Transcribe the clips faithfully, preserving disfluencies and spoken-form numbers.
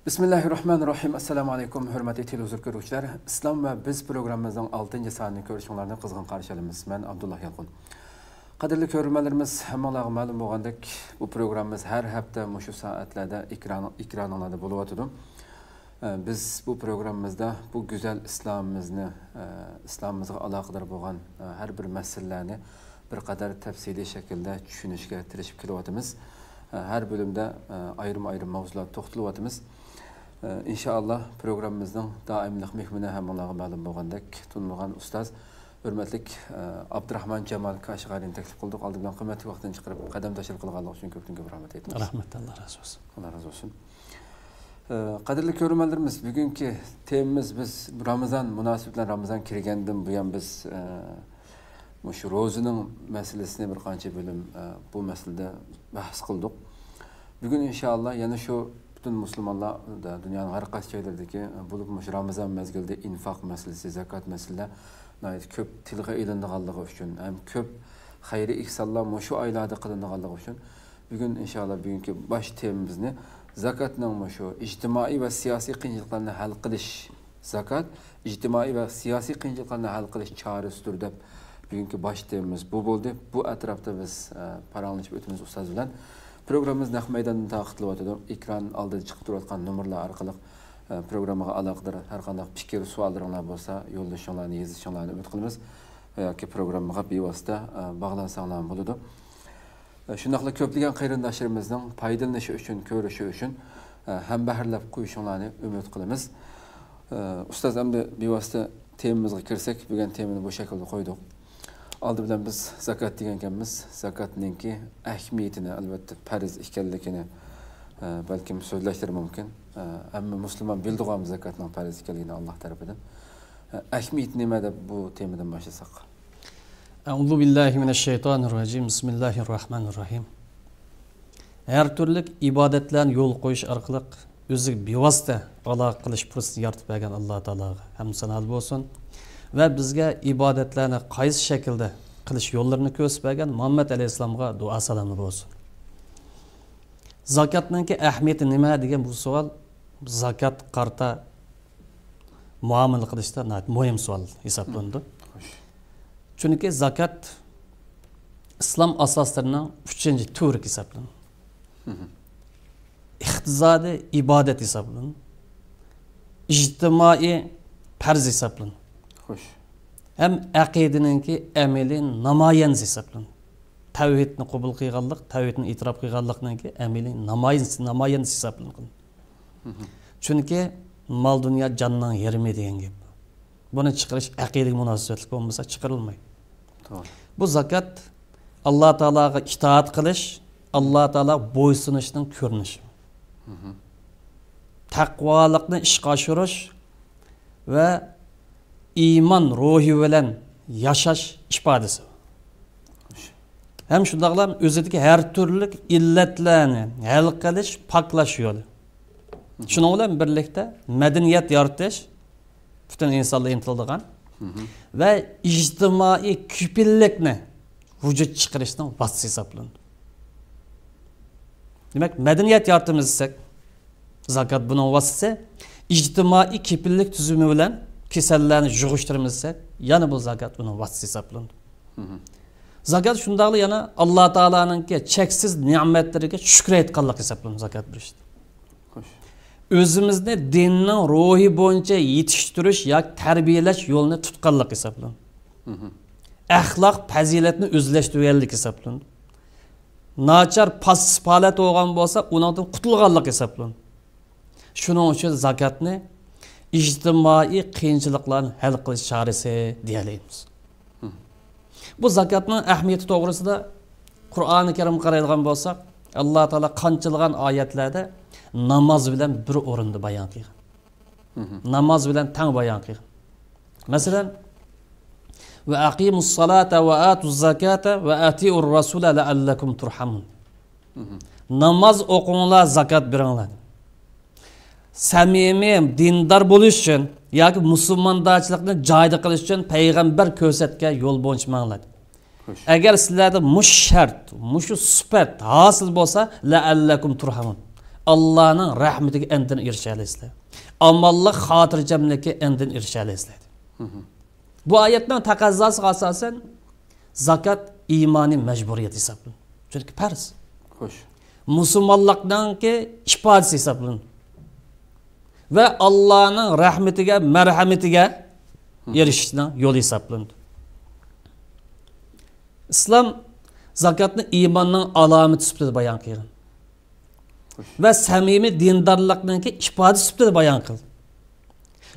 بىسمىللاھىررەھمانىررەھىم. ئەسسالامۇئەلەيكۇم، ھۆرمەتلىك تېلېۋىزور كۆرگۈچىلەر. ئىسلام ۋە بىز پروگراممىمىزنىڭ ئالتىنچى سانىنى كۆرۈشۈڭلارنى قىزغىن قارشى ئالىمىز. مەن ئابدۇللا يالقۇن. قەدىرلىك كۆرۈرمەنلىرىمىز، ھەممىڭلارغا مەلۇم بولغاندەك، بۇ پروگراممىمىز ھەر ھەپتە مۇشۇ سائەتلەردە ئېكران، ئېكرانىڭلاردا بولۇۋاتىدۇ. ئە، بىز بۇ پروگراممىمىزدا بۇ گۈزەل ئىسلامىمىزنى، ئە، ئىسلامىمىزغا ئالاقىدار بولغان، ئە، ھەر بىر مەسىلىلەرنى بىر قەدەر تەپسىلىي شەكىلدە چۈشىنىشكە تىرىشىپ كېلىۋاتىمىز. ئە، ھەر بۆلۈمدە، ئە، ئايرىم-ئايرىم ماۋزۇلاردا توختىلىۋاتىمىز. ئە، ئىنشائاللا، پروگراممىمىزنىڭ دائىملىق مېھمىنى ھەممىڭلارغا مەلۇم بولغاندەك، تونۇلغان ئۇستاز، ھۆرمەتلىك، ئە، ئابدۇراخمان جامال كاشغەرىنى تەكلىپ قىلدۇق. ئالدى بىلەن قىممەتلىك ۋاقتىنى چىقىرىپ قەدەمداشلىق قىلغانلىقى ئۈچۈن كۆپتىن كۆپ رەھمەت ئېيتىمىز. رەھمەت، ئاللا رازى بولسۇن. ئاللا رازى بولسۇن. ئە، قەدىرلىك كۆرۈرمەنلىرىمىز، بۈگۈنكى تېمىمىز، بىز رامىزان مۇناسىۋىتى بىلەن، رامىزان كىرگەندىن بۇيان بىز، ئە، مۇشۇ روزىنىڭ مەسىلىسىنى بىر قانچە بۆلۈم، ئە، بۇ مەسىلىدە بەھس قىلدۇق. بۈگۈن ئىنشائاللا يەنە شۇ پۈتۈن مۇسۇلمانلار، دۇنيانىڭ ھەر قايسى جايلىرىدىكى، بولۇپمۇ مۇشۇ رامىزان مەزگىلىدە ئىنفاق مەسىلىسى، زاكات مەسىلىلەر ناھايىتى كۆپ تىلغا ئېلىنىدىغانلىقى ئۈچۈن ھەم كۆپ خەيرى ئېھسانلار مۇشۇ ئايلاردا قىلىنىدىغانلىقى ئۈچۈن، بۈگۈن ئىنشائاللا بۈگۈنكى باش تېمىمىزنى زاكاتنىڭ مۇشۇ ئىجتىمائىي ۋە سىياسىي قىيىنچىلىقلارنى ھەل قىلىش، زاكات ئىجتىمائىي ۋە سىياسىي قىيىنچىلىقلارنى ھەل قىلىش چارىسىدۇر دەپ، بۈگۈنكى باش تېمىمىز بۇ بولدى. بۇ ئەتراپتا بىز، ئە، پاراڭلىشىپ ئۆتىمىز ئۇستاز بىلەن. پروگراممىمىز نەق مەيداندىن تارقىتىلىۋاتىدۇ. ئېكران ئالدىدا چىقىپ تۇرۇۋاتقان نومۇرلار ئارقىلىق، ئە، پروگراممىغا ئالاقىدار ھەر قانداق پىكىر، سوئاللىرىڭلار بولسا، يوللىشىڭلارنى، يېزىشىڭلارنى ئۈمىد قىلىمىز. ياكى پروگراممىغا بىۋاسىتە، ئە، باغلانساڭلارمۇ بولىدۇ. ئە، شۇنداقلا كۆپلىگەن قېرىنداشلىرىمىزنىڭ پايدىلىنىشى ئۈچۈن، كۆرۈشى ئۈچۈن، ئە، ھەمبەھىرلەپ قويۇشۇڭلارنى ئۈمىد قىلىمىز. ئە، ئۇستاز، ئەمدى بىۋاسىتە تېمىمىزغا كىرسەك، بۈگۈن تېمىنى بۇ شەكىلدە قويدۇق. ئالدى بىلەن بىز زاكات دېگەنكەنمىز، زاكاتنىڭكى ئەھمىيىتىنى، ئەلۋەتتە، پەرز ئىكەنلىكىنى، ئە، بەلكىم سۆزلەشلىرى مۇمكىن. ئە، ھەممە مۇسۇلمان بىلىدىغۇ زاكاتنىڭ پەرز ئىكەنلىكىنى ئاللا تەرىپىدىن. ئە، ئەھمىيىتى نېمە دەپ بۇ تېمىدىن باشلىساق؟ أعوذ بالله من الشيطان الرجيم. بسم الله الرحمن الرحيم. ھەر تۈرلۈك ئىبادەتلەرنى يولغا قويۇش ئارقىلىق ئۆزىگە بىۋاسىتە ئالاقە قىلىش پۇرسىتىنى يارىتىپ بەرگەن ئاللا تائالاغا ھەمدۇ سانا بولسۇن. ۋە بىزگە ئىبادەتلەرنى قايسى شەكىلدە قىلىش يوللىرىنى كۆرسىتىپ بەرگەن مۇھەممەد ئەلەيھىسسالامغا دۇئا سالاملار بولسۇن. زاكاتنىڭكى ئەھمىيىتى نېمە دېگەن بۇ سوئال، زاكات قارىتا مۇئامىلە قىلىشتا ناھايىتى مۇھىم سوئال ھېسابلىنىدۇ. خوش. چۈنكى زاكات ئىسلام ئاساسلىرىنىڭ ئۈچىنچى تۈۋرۈكى ھېسابلىنىدۇ. ئىقتىسادىي ئىبادەت ھېسابلىنىدۇ. ئىجتىمائىي پەرز ھېسابلىنىدۇ. خوش. ھەم ئەقىدىنىڭكى ئەمەلىي نامايەندىسى ھېسابلىنىدۇ. تەۋھىدنى قوبۇل قىلغانلىق، تەۋھىدنى ئېتىراپ قىلغانلىقنىڭكى ئەمەلىي نامايەندىسى، نامايەندىسى ھېسابلىنىدۇ. چۈنكى مال دۇنيا جاننىڭ يېرىمى دېگەن گەپ. بۇنى چىقىرىش ئەقىدىگە مۇناسىۋەتلىك بولمىسا چىقىرىلمايدۇ. توغرا. بۇ زاكات ئاللا تائالاغا ئىتائەت قىلىش، ئاللا تائالاغا بويسۇنۇشنىڭ كۆرۈنۈشى. تەقۋالىقنى ئىشقا ئاشۇرۇش ۋە ئىمان روھى بىلەن ياشاش ئىپادىسى. ھەم شۇنداقلا ئۆزىدىكى ھەر تۈرلۈك ئىللەتلەرنى ھەل قىلىش، پاكلاش يولى. شۇنىڭ بىلەن بىرلىكتە مەدەنىيەت يارىتىش، پۈتۈن ئىنسانلار ئىنتىلىدىغان ۋە ئىجتىمائىي كېپىللىكنى ۋۇجۇدقا چىقىرىشنىڭ ۋاسىتىسى ھېسابلىنىدۇ. دېمەك، مەدەنىيەت يارىتىمىز دېسەك، زاكات بۇنىڭ ۋاسىتىسى. ئىجتىمائىي كېپىللىك تۈزۈمى بىلەن كېسەللەرنى يۇغۇشتۇرىمىز دېسەك، يەنە بۇ زاكات بۇنىڭ ۋاسىتىسى ھېسابلىنىدۇ. زاكات شۇنداقلا يەنە ئاللا تائالانىڭكى چەكسىز نېمەتلىرىگە شۈكۈر ئېيتقانلىق ھېسابلىنىدۇ زاكات بېرىشتە. خوش. ئۆزىمىزنى دىننىڭ روھى بويىچە يېتىشتۈرۈش ياكى تەربىيەلەش يولىنى تۇتقانلىق ھېسابلىنىدۇ. ئەخلاق پەزىلەتنى ئۆزلەشتۈرگەنلىك ھېسابلىنىدۇ. ناچار پاسسىپ ھالەت بولغان بولسا، ئۇنىڭدىن قۇتۇلغانلىق ھېسابلىنىدۇ. شۇنىڭ ئۈچۈن زاكاتنى ئىجتىمائىي قىيىنچىلىقلارنى ھەل قىلىش چارىسى دېيەلەيمىز. بۇ زاكاتنىڭ ئەھمىيىتى توغرىسىدا قۇرئانى كەرىمگە قارايدىغان بولساق، ئاللا تائالا قانچىلىغان ئايەتلەردە ناماز بىلەن بىر ئورۇندا بايان قىلغان. ناماز بىلەن تەڭ بايان قىلغان. مەسىلەن، «وأقيموا الصلاة وآتوا الزكاة وأطيعوا الرسول لعلكم ترحمون.» ناماز ئوقۇڭلار، زاكات بېرىڭلار. سەمىمىي دىندار بولۇش ئۈچۈن ياكى مۇسۇلماندارچىلىقنى جايىدا قىلىش ئۈچۈن پەيغەمبەر كۆرسەتكەن يول بويىچە ماڭىڭلار. خوش. ئەگەر سىلەردە مۇشۇ شەرت، مۇشۇ سۈپەت ھاسىل بولسا، لەئەللەكۇم تۇرھەمۇن. ئاللانىڭ رەھمىتىگە ئەندىن ئېرىشەلەيسىلەر. ئامانلىق، خاتىرجەملىككە ئەندىن ئېرىشەلەيسىلەر. بۇ ئايەتنىڭ تەقەززاسىغا ئاساسەن، زاكات ئىمانىي مەجبۇرىيەت ھېسابلىنىدۇ. چۈنكى پەرز. خوش. مۇسۇلمانلىقنىڭكى ئىپادىسى ھېسابلىنىدۇ. ۋە ئاللانىڭ رەھمىتىگە، مەرھەمىتىگە ئېرىشىشنىڭ يولى ھېسابلىنىدۇ. ئىسلام زاكاتنى ئىماننىڭ ئالامىتى سۈپىتىدە بايان قىلغان. ۋە سەمىمىي دىندارلىقنىڭكى ئىپادىسى سۈپىتىدە بايان قىلدى.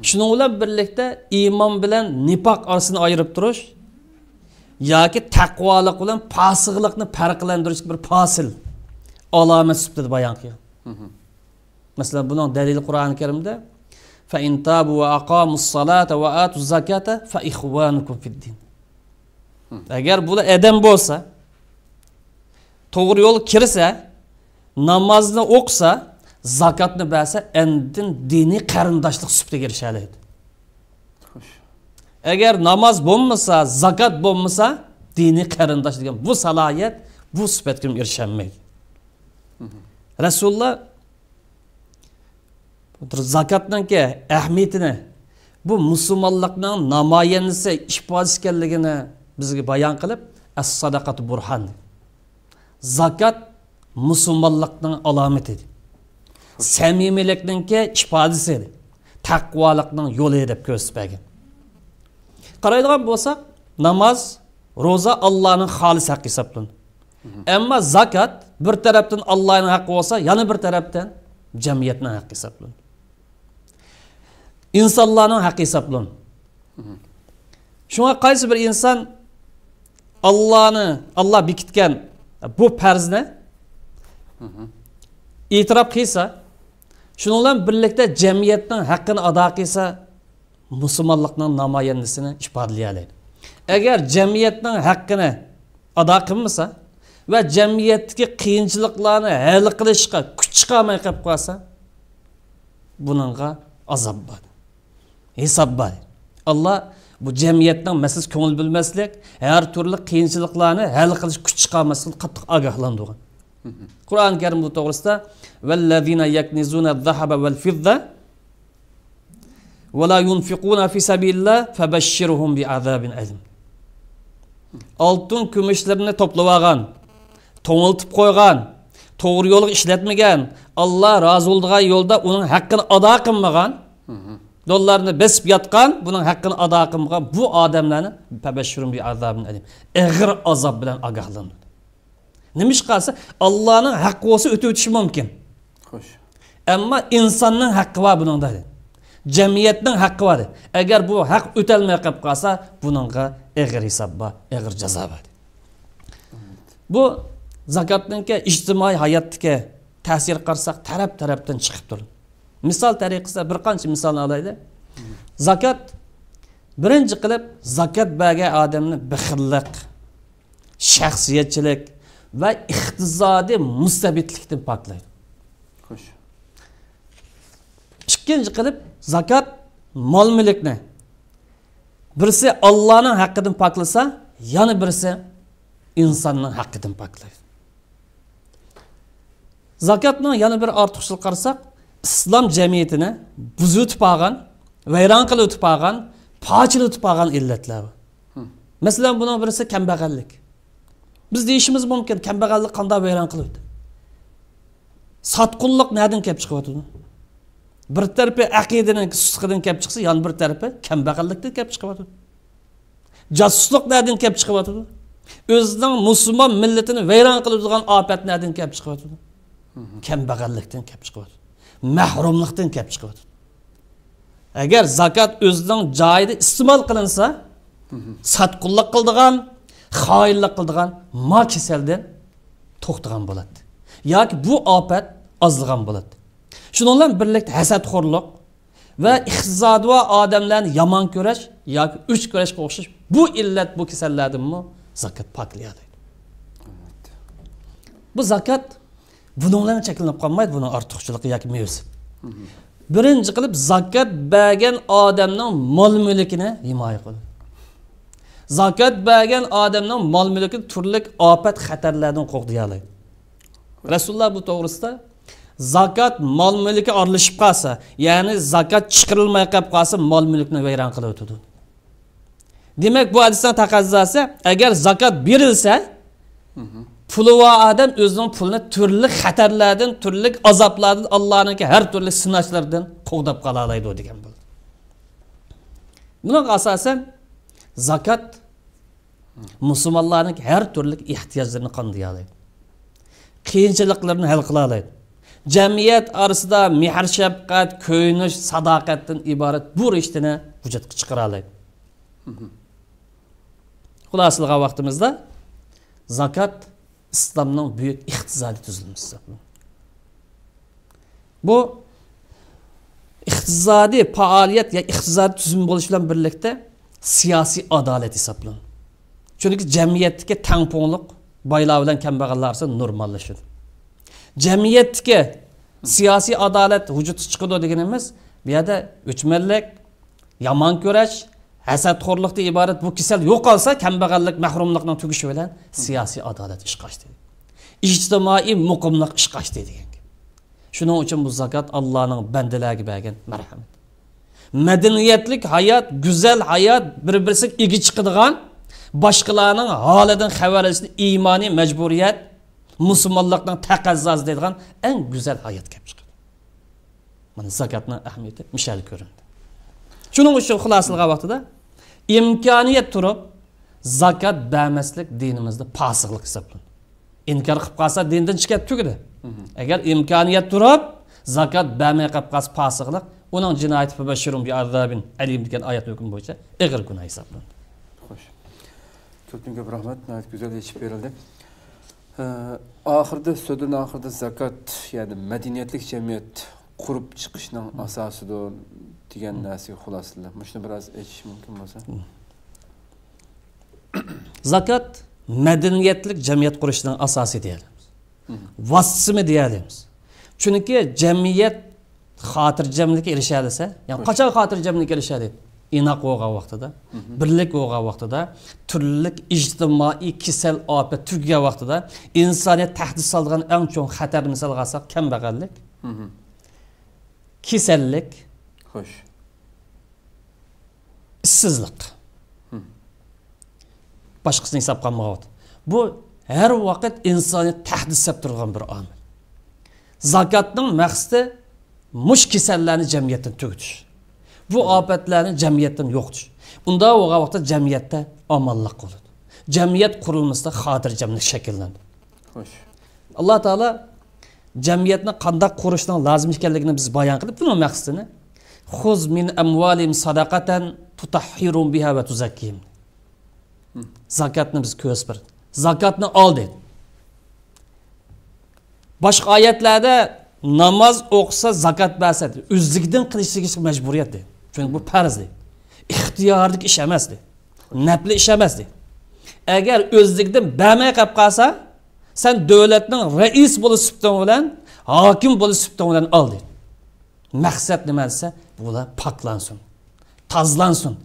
شۇنىڭ بىلەن بىرلىكتە ئىمان بىلەن نىپاق ئارىسىنى ئايرىپ تۇرۇش ياكى تەقۋالىق بىلەن پاسىقلىقنى پەرقلەندۈرۈشكە بىر پاسىل ئالامەت سۈپىتىدە بايان قىلغان. مەسىلەن، بۇنىڭ دەلىلى قۇرئان كەرىمدە، فَإِن تَابُوا وَأَقَامُوا الصَّلَاةَ وَآتَوُا الزَّكَاةَ فَإِخْوَانُكُمْ فِي الدِّينِ. ئەگەر بۇلار ئادەم بولسا، توغرا يولغا كىرسە، نامازنى ئوقۇسا، زاكاتنى بەرسە، ئاندىن دىنىي قېرىنداشلىق سۈپىتىگە ئېرىشەلەيدۇ. خوش. ئەگەر ناماز بولمىسا، زاكات بولمىسا، دىنىي قېرىنداش دېگەن بۇ سالاھىيەت، بۇ سۈپەتكە ئېرىشەلمەيدۇ. رەسۇلۇللا زاكاتنىڭكى ئەھمىيىتىنى، بۇ مۇسۇلمانلىقنىڭ نامايەندىسى، ئىپادىسى ئىكەنلىكىنى بىزگە بايان قىلىپ، ئەس-ساداقاتۇ بۇرھان. زاكات مۇسۇلمانلىقنىڭ ئالامىتى، سەمىمىيلىكنىڭكى ئىپادىسى، تەقۋالىقنىڭ يولى دەپ كۆرسىتىپ بەرگەن. قارايدىغان بولساق، ناماز، روزا ئاللانىڭ خالىس ھەققى ھېسابلىنىدۇ. ئەمما زاكات بىر تەرەپتىن ئاللانىڭ ھەققى بولسا، يەنە بىر تەرەپتىن جەمئىيەتنىڭ ھەققى ھېسابلىنىدۇ. ئىنسانلارنىڭ ھەققى ھېسابلىنىدۇ. شۇڭا قايسى بىر ئىنسان ئاللانى، ئاللا بېكىتكەن بۇ پەرزنى ئېتىراپ قىلسا، شۇنىڭ بىلەن بىرلىكتە جەمئىيەتنىڭ ھەققىنى ئادا قىلسا، مۇسۇلمانلىقنىڭ نامايەندىسىنى ئىپادىلىيەلەيدۇ. ئەگەر جەمئىيەتنىڭ ھەققىنى ئادا قىلمىسا ۋە جەمئىيەتتىكى قىيىنچىلىقلارنى ھەل قىلىشقا كۈچ چىقارماي قېلىپ قالسا، بۇنىڭغا ئازاب بار، ھېساب بار. ئاللا بۇ جەمئىيەتنىڭ مەسىلىسىگە كۆڭۈل بۆلمەسلىك، ھەر تۈرلۈك قىيىنچىلىقلارنى ھەل قىلىش كۈچ چىقارماسلىقنى قاتتىق ئاگاھلاندۇرغان. قۇرئان كەرىم بۇ توغرىسىدا، والذين يكنزون الذهب والفضة ولا ينفقون في سبيل الله فبشرهم بعذاب أليم. ئالتۇن كۈمۈشلىرىنى توپلىۋالغان، توڭلىتىپ قويغان، توغرا يولغا ئىشلەتمىگەن، ئاللا رازى بولىدىغان يولدا ئۇنىڭ ھەققىنى ئادا قىلمىغان، دوللارنى بېسىپ ياتقان، بۇنىڭ ھەققىنى ئادا قىلمىغان بۇ ئادەملەرنى فبشرهم بعذاب أليم، ئېغىر ئازاب بىلەن ئاگاھلاندۇردى. نېمىشقا دېسە، ئاللانىڭ ھەققى بولسا ئۆتۈۋېتىشى مۇمكىن. خوش. ئەمما ئىنساننىڭ ھەققى بار بۇنىڭدا، جەمئىيەتنىڭ ھەققى بار. ئەگەر بۇ ھەق ئۆتەلمەي قېلىپ قالسا، بۇنىڭغا ئېغىر ھېساب بار، ئېغىر جازا بار. بۇ زاكاتنىڭكى ئىجتىمائىي ھاياتتىكى تەسىرىگە قارىساق، تەرەپ-تەرەپتىن چىقىپ تۇرىدۇ. مىسال تەرىقىسىدە بىر قانچە مىسالنى ئالايلى. زاكات، بىرىنچى قىلىپ، زاكات بەرگەن ئادەمنى بېخىللىق، شەخسىيەتچىلىك ۋە ئىقتىسادىي مۇستەبىتلىكتىن پاكلايدۇ. خوش. ئىككىنچى قىلىپ، زاكات مال-مۈلۈكنى بىرسى ئاللانىڭ ھەققىدىن پاكلىسا، يەنە بىرسى ئىنساننىڭ ھەققىدىن پاكلايدۇ. زاكاتنىڭ يەنە بىر ئارتۇقچىلىقى قارىساق، ئىسلام جەمئىيىتىنى بۇزۇۋېتىپ ئالغان، ۋەيران قىلىۋېتىپ ئالغان، پارچىلىۋېتىپ ئالغان ئىللەتلەر بار. مەسىلەن، بۇنىڭ بىرسى كەمبەغەللىك. بىز دېيىشىمىز مۇمكىن، كەمبەغەللىك قانداق ۋەيران قىلىۋېتىدۇ؟ ساتقۇنلۇق نەدىن كەپ چىقىۋاتىدۇ؟ بىر تەرىپى ئەقىدىنىڭ سۇسلۇقىدىن كەپ چىقسا، يەنە بىر تەرىپى كەمبەغەللىكتىن كەپ چىقىۋاتىدۇ. جاسۇسلۇق نەدىن كەپ چىقىۋاتىدۇ؟ ئۆزىنىڭ مۇسۇلمان مىللىتىنى ۋەيران قىلىدىغان ئاپەت نەدىن كەپ چىقىۋاتىدۇ؟ كەمبەغەللىكتىن كەپ چىقىۋاتىدۇ. مەھرۇملۇقتىن كەپ چىقىۋاتىدۇ. ئەگەر زاكات ئۆزىنىڭ جايىدا ئىستېمال قىلىنسا، ساتقۇنلۇق قىلىدىغان، خائىنلىق قىلىدىغان ما كېسەلدىن توختىغان بولاتتى. ياكى بۇ ئاپەت ئازلىغان بولاتتى. شۇنىڭ بىلەن بىرلىكتە ھەسەتخورلۇق ۋە ئىقتىسادى بار ئادەملەرنى يامان كۆرۈش ياكى ئۆچ كۆرۈشكە ئوخشاش بۇ ئىللەت، بۇ كېسەللەردىنمۇ زاكات پاكلىيالايدۇ. بۇ زاكات بۇنىڭ بىلەن چەكلىنىپ قالمايدۇ، بۇنىڭ ئارتۇقچىلىقى ياكى مېۋىسى. بىرىنچى قىلىپ، زاكات بەرگەن ئادەمنىڭ مال-مۈلكىنى ھىمايە قىلىدۇ. زاكات بەرگەن ئادەمنىڭ مال-مۈلكىنى تۈرلۈك ئاپەت-خەتەرلەردىن قوغدىيالايدۇ. رەسۇلۇللا بۇ توغرىسىدا، زاكات مال مۈلۈككە ئارىلىشىپ قالسا، يەنى زاكات چىقىرىلماي قېلىپ قالسا، مال مۈلۈكنى ۋەيران قىلىۋېتىدۇ. دېمەك، بۇ ھەدىسنىڭ تەقەززاسى، ئەگەر زاكات بېرىلسە، پۇلى بار ئادەم ئۆزىنىڭ پۇلىنى تۈرلۈك خەتەرلەردىن، تۈرلۈك ئازابلاردىن، ئاللانىڭكى ھەر تۈرلۈك سىناشلىرىدىن قوغداپ قالالايدۇ دېگەن بولدى. بۇنىڭغا ئاساسەن، زاكات مۇسۇلمانلارنىڭ ھەر تۈرلۈك ئېھتىياجلىرىنى قامدىيالايدۇ. قىيىنچىلىقلىرىنى ھەل قىلالايدۇ. جەمئىيەت ئارىسىدا مېھىر-شەپقەت، كۆيۈنۈش، ساداقەتتىن ئىبارەت بۇ رىشتىنى ۋۇجۇدقا چىقىرالايدۇ. خۇلاسىلىغان ۋاقتىمىزدا، زاكات ئىسلامنىڭ بۈيۈك ئىقتىسادىي تۈزۈلمىسى. بۇ ئىقتىسادىي پائالىيەت يا ئىقتىسادىي تۈزۈم بولۇش بىلەن بىرلىكتە سىياسىي ئادالەت ھېسابلىنىدۇ. چۈنكى جەمئىيەتتىكى تەڭپۇڭلۇق بايلار بىلەن كەمبەغەللەر ئارىسىدا نورماللىشىدۇ. جەمئىيەتتىكى سىياسىي ئادالەت ۋۇجۇدقا چىقىدۇ دېگىنىمىز، بۇ يەردە ئۆچمەنلىك، يامان كۆرۈش، ھەسەتخورلۇقتىن ئىبارەت بۇ كېسەل يوقالسا، كەمبەغەللىك، مەھرۇملۇقنىڭ تۈگىشى بىلەن سىياسىي ئادالەت ئىشقا ئاشتى. ئىجتىمائىي مۇقىملىق ئىشقا ئاشتى دېگەن گەپ. شۇنىڭ ئۈچۈن بۇ زاكات ئاللانىڭ بەندىلەرگە بەرگەن مەرھەمىتى. مەدەنىيەتلىك ھايات، گۈزەل ھايات، بىر-بىرسىگە ئىگە چىقىدىغان، باشقىلارنىڭ ھالىدىن خەۋەر ئېلىشنى ئىمانىي مەجبۇرىيەت، مۇسۇلمانلىقنىڭ تەقەززاسى دەيدىغان ئەڭ گۈزەل ھايات كەپ چىقىدۇ. مانا زاكاتنىڭ ئەھمىيىتى مىشەل كۆرۈندى. شۇنىڭ ئۈچۈن خۇلاسىلىغان ۋاقتىدا ئىمكانىيەت تۇرۇپ زاكات بەرمەسلىك دىنىمىزدا پاسىقلىق ھېسابلىنىدۇ. ئىنكار قىلىپ قالسا دىندىن چىقىپ تۈگىدى. ئەگەر ئىمكانىيەت تۇرۇپ زاكات بەرمەي قېلىپ قالسا پاسىقلىق، ئۇنىڭ جىنايىتى فَبَشِّرْهُمْ بِعَذَابٍ أَلِيمٍ دېگەن ئايەت ھۆكمى بويىچە ئېغىر گۇناھ ھېسابلىنىدۇ. خوش. كۆپتىن كۆپ رەھمەت، ناھايىتى گۈزەل يېچىپ بېرىلدى. ئە، ئاخىرىدا، سۆزدىن ئاخىرىدا زاكات، يەنى مەدەنىيەتلىك جەمئىيەت قۇرۇپ چىقىشنىڭ ئاساسىدۇر دېگەن نەرسىگە خۇلاسىلىدى. مۇشۇنى بىراز ئېچىش مۇمكىن بولسا. زاكات مەدەنىيەتلىك جەمئىيەت قۇرۇشنىڭ ئاساسى دېيەلەيمىز. ۋاسىتىسىمۇ دېيەلەيمىز. چۈنكى جەمئىيەت خاتىرجەملىككە ئېرىشەلىسە، يەنى قاچان خاتىرجەملىككە ئېرىشەلەيدۇ؟ ئىناق بولغان ۋاقتىدا، بىرلىك بولغان ۋاقتىدا، تۈرلۈك ئىجتىمائىي كېسەل، ئاپەت تۈگىگەن ۋاقتىدا، ئىنسانىيەت تەھدىت سالىدىغان ئەڭ چوڭ خەتەرنى مىسالغا ئالساق، كەمبەغەللىك، كېسەللىك، خوش. ئىشسىزلىق. باشقىسىنى ھېسابقا ئالمىغان ۋاقىت. بۇ ھەر ۋاقىت ئىنسانىيەت تەھدىت سەپ تۇرغان بىر ئامىل. زاكاتنىڭ مەقسىتى مۇشۇ كېسەللەرنى جەمئىيەتتىن تۈگىتىش. بۇ ئاپەتلەرنى جەمئىيەتتىن يوقىتىش. ئۇنداق بولغان ۋاقىتتا جەمئىيەتتە ئامانلىق بولىدۇ. جەمئىيەت قۇرۇلمىسىدا خاتىرجەملىك شەكىللىنىدۇ. خوش. ئاللا تائالا جەمئىيەتنى قانداق قۇرۇشنىڭ لازىم ئىكەنلىكىنى بىز بايان قىلىپ، بۇنىڭ مەقسىتىنى، خۇز مىن ئەمۋالىھىم ساداقەتەن تۇتەھھىرۇم بىھا ۋە تۇزەككىھىم. زاكاتنى بىز كۆرسە بىر. زاكاتنى ئال دېدى. باشقا ئايەتلەردە ناماز ئوقۇسا، زاكات بەرسە دېدى. ئۆزلۈكىدىن قىلىش دېگەن مەجبۇرىيەت دېدى. چۈنكى بۇ پەرز دېدى. ئىختىياردىكى ئىش ئەمەس دېدى. نەپلى ئىش ئەمەس دېدى. ئەگەر ئۆزلۈكىدىن بەرمەي قېلىپ قالسا، سەن دۆلەتنىڭ رەئىسى بولۇش سۈپىتىڭ بىلەن، ھاكىم بولۇش سۈپىتىڭ بىلەن ئال دېدى. مەقسەت نېمە دېسە، بۇلار پاكلانسۇن، تازىلانسۇن.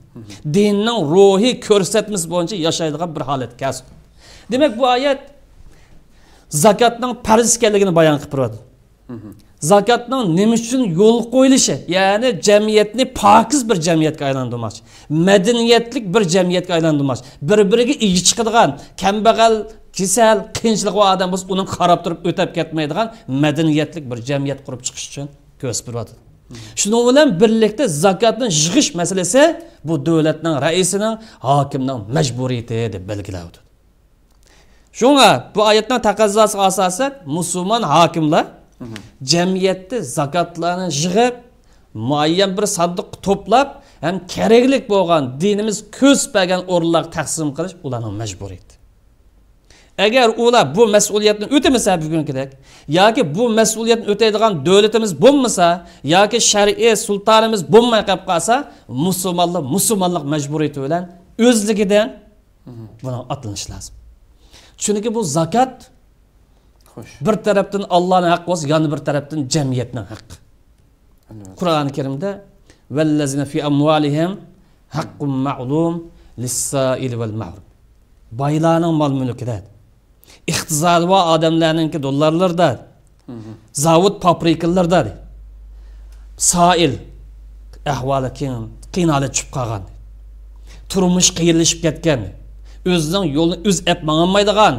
دىننىڭ روھىي كۆرسەتمىسى بويىچە ياشايدىغان بىر ھالەتكە كەلسۇن. دېمەك، بۇ ئايەت زاكاتنىڭ پەرز ئىكەنلىكىنى بايان قىلىپ بېرىۋاتىدۇ. زاكاتنىڭ نېمە ئۈچۈن يولغا قويۇلۇشى، يەنى جەمئىيەتنى پاكىز بىر جەمئىيەتكە ئايلاندۇرماقچى، مەدەنىيەتلىك بىر جەمئىيەتكە ئايلاندۇرماقچى، بىر-بىرىگە ئىگە چىقىدىغان، كەمبەغەل، كېسەل، قىيىنچىلىقى بار ئادەم بولسا، ئۇنىڭ قاراپ تۇرۇپ ئۆتەپ كەتمەيدىغان مەدەنىيەتلىك بىر جەمئىيەت قۇرۇپ چىقىش ئۈچۈن كۆرسىتىپ بېرىۋاتىدۇ. شۇنىڭ بىلەن بىرلىكتە زاكاتنى يىغىش مەسىلىسى بۇ دۆلەتنىڭ رەئىسىنىڭ، ھاكىمنىڭ مەجبۇرىيىتى دەپ بەلگىلەۋاتىدۇ. شۇڭا بۇ ئايەتنىڭ تەقەززاسىغا ئاساسەن، مۇسۇلمان ھاكىملار جەمئىيەتتە زاكاتلارنى يىغىپ، مۇئەييەن بىر ساندۇققا توپلاپ، ھەم كېرەكلىك بولغان دىنىمىز كۆرسىتىپ بەرگەن ئورۇنلارغا تەقسىم قىلىش ئۇلارنىڭ مەجبۇرىيىتى. ئەگەر ئۇلار بۇ مەسئۇلىيەتنى ئۆتىمىسە بۈگۈنكىدەك، ياكى بۇ مەسئۇلىيەتنى ئۆتەيدىغان دۆلىتىمىز بولمىسا، ياكى شەرئىي سۇلتانىمىز بولماي قېلىپ قالسا، مۇسۇلمانلار مۇسۇلمانلىق مەجبۇرىيىتى بىلەن ئۆزلۈكىدىن بۇنىڭغا ئاتلىنىش لازىم. چۈنكى بۇ زاكات خوش. بىر تەرەپتىن ئاللانىڭ ھەققى بولسا، يەنە بىر تەرەپتىن جەمئىيەتنىڭ ھەققى. ئەلۋەتتە. قۇرئانى كەرىمدە، «ۋەللەزىنە فى ئەمۋالىھىم ھەققۇم مەئلۇم لىسسائىلى ۋەل مەھرۇم.» بايلارنىڭ مال مۈلكىدە، ئىقتىسادى بار ئادەملەرنىڭكى دوللارلىرىدا، زاۋۇت پابرىكىلىرىدا، سائىل، ئەھۋالى قىيىن، قىيىن ھالەتكە چۈشۈپ قالغان، تۇرمۇش قىيىنلىشىپ كەتكەن، ئۆزىنىڭ يولىنى ئۆزى ئەپ ماڭالمايدىغان،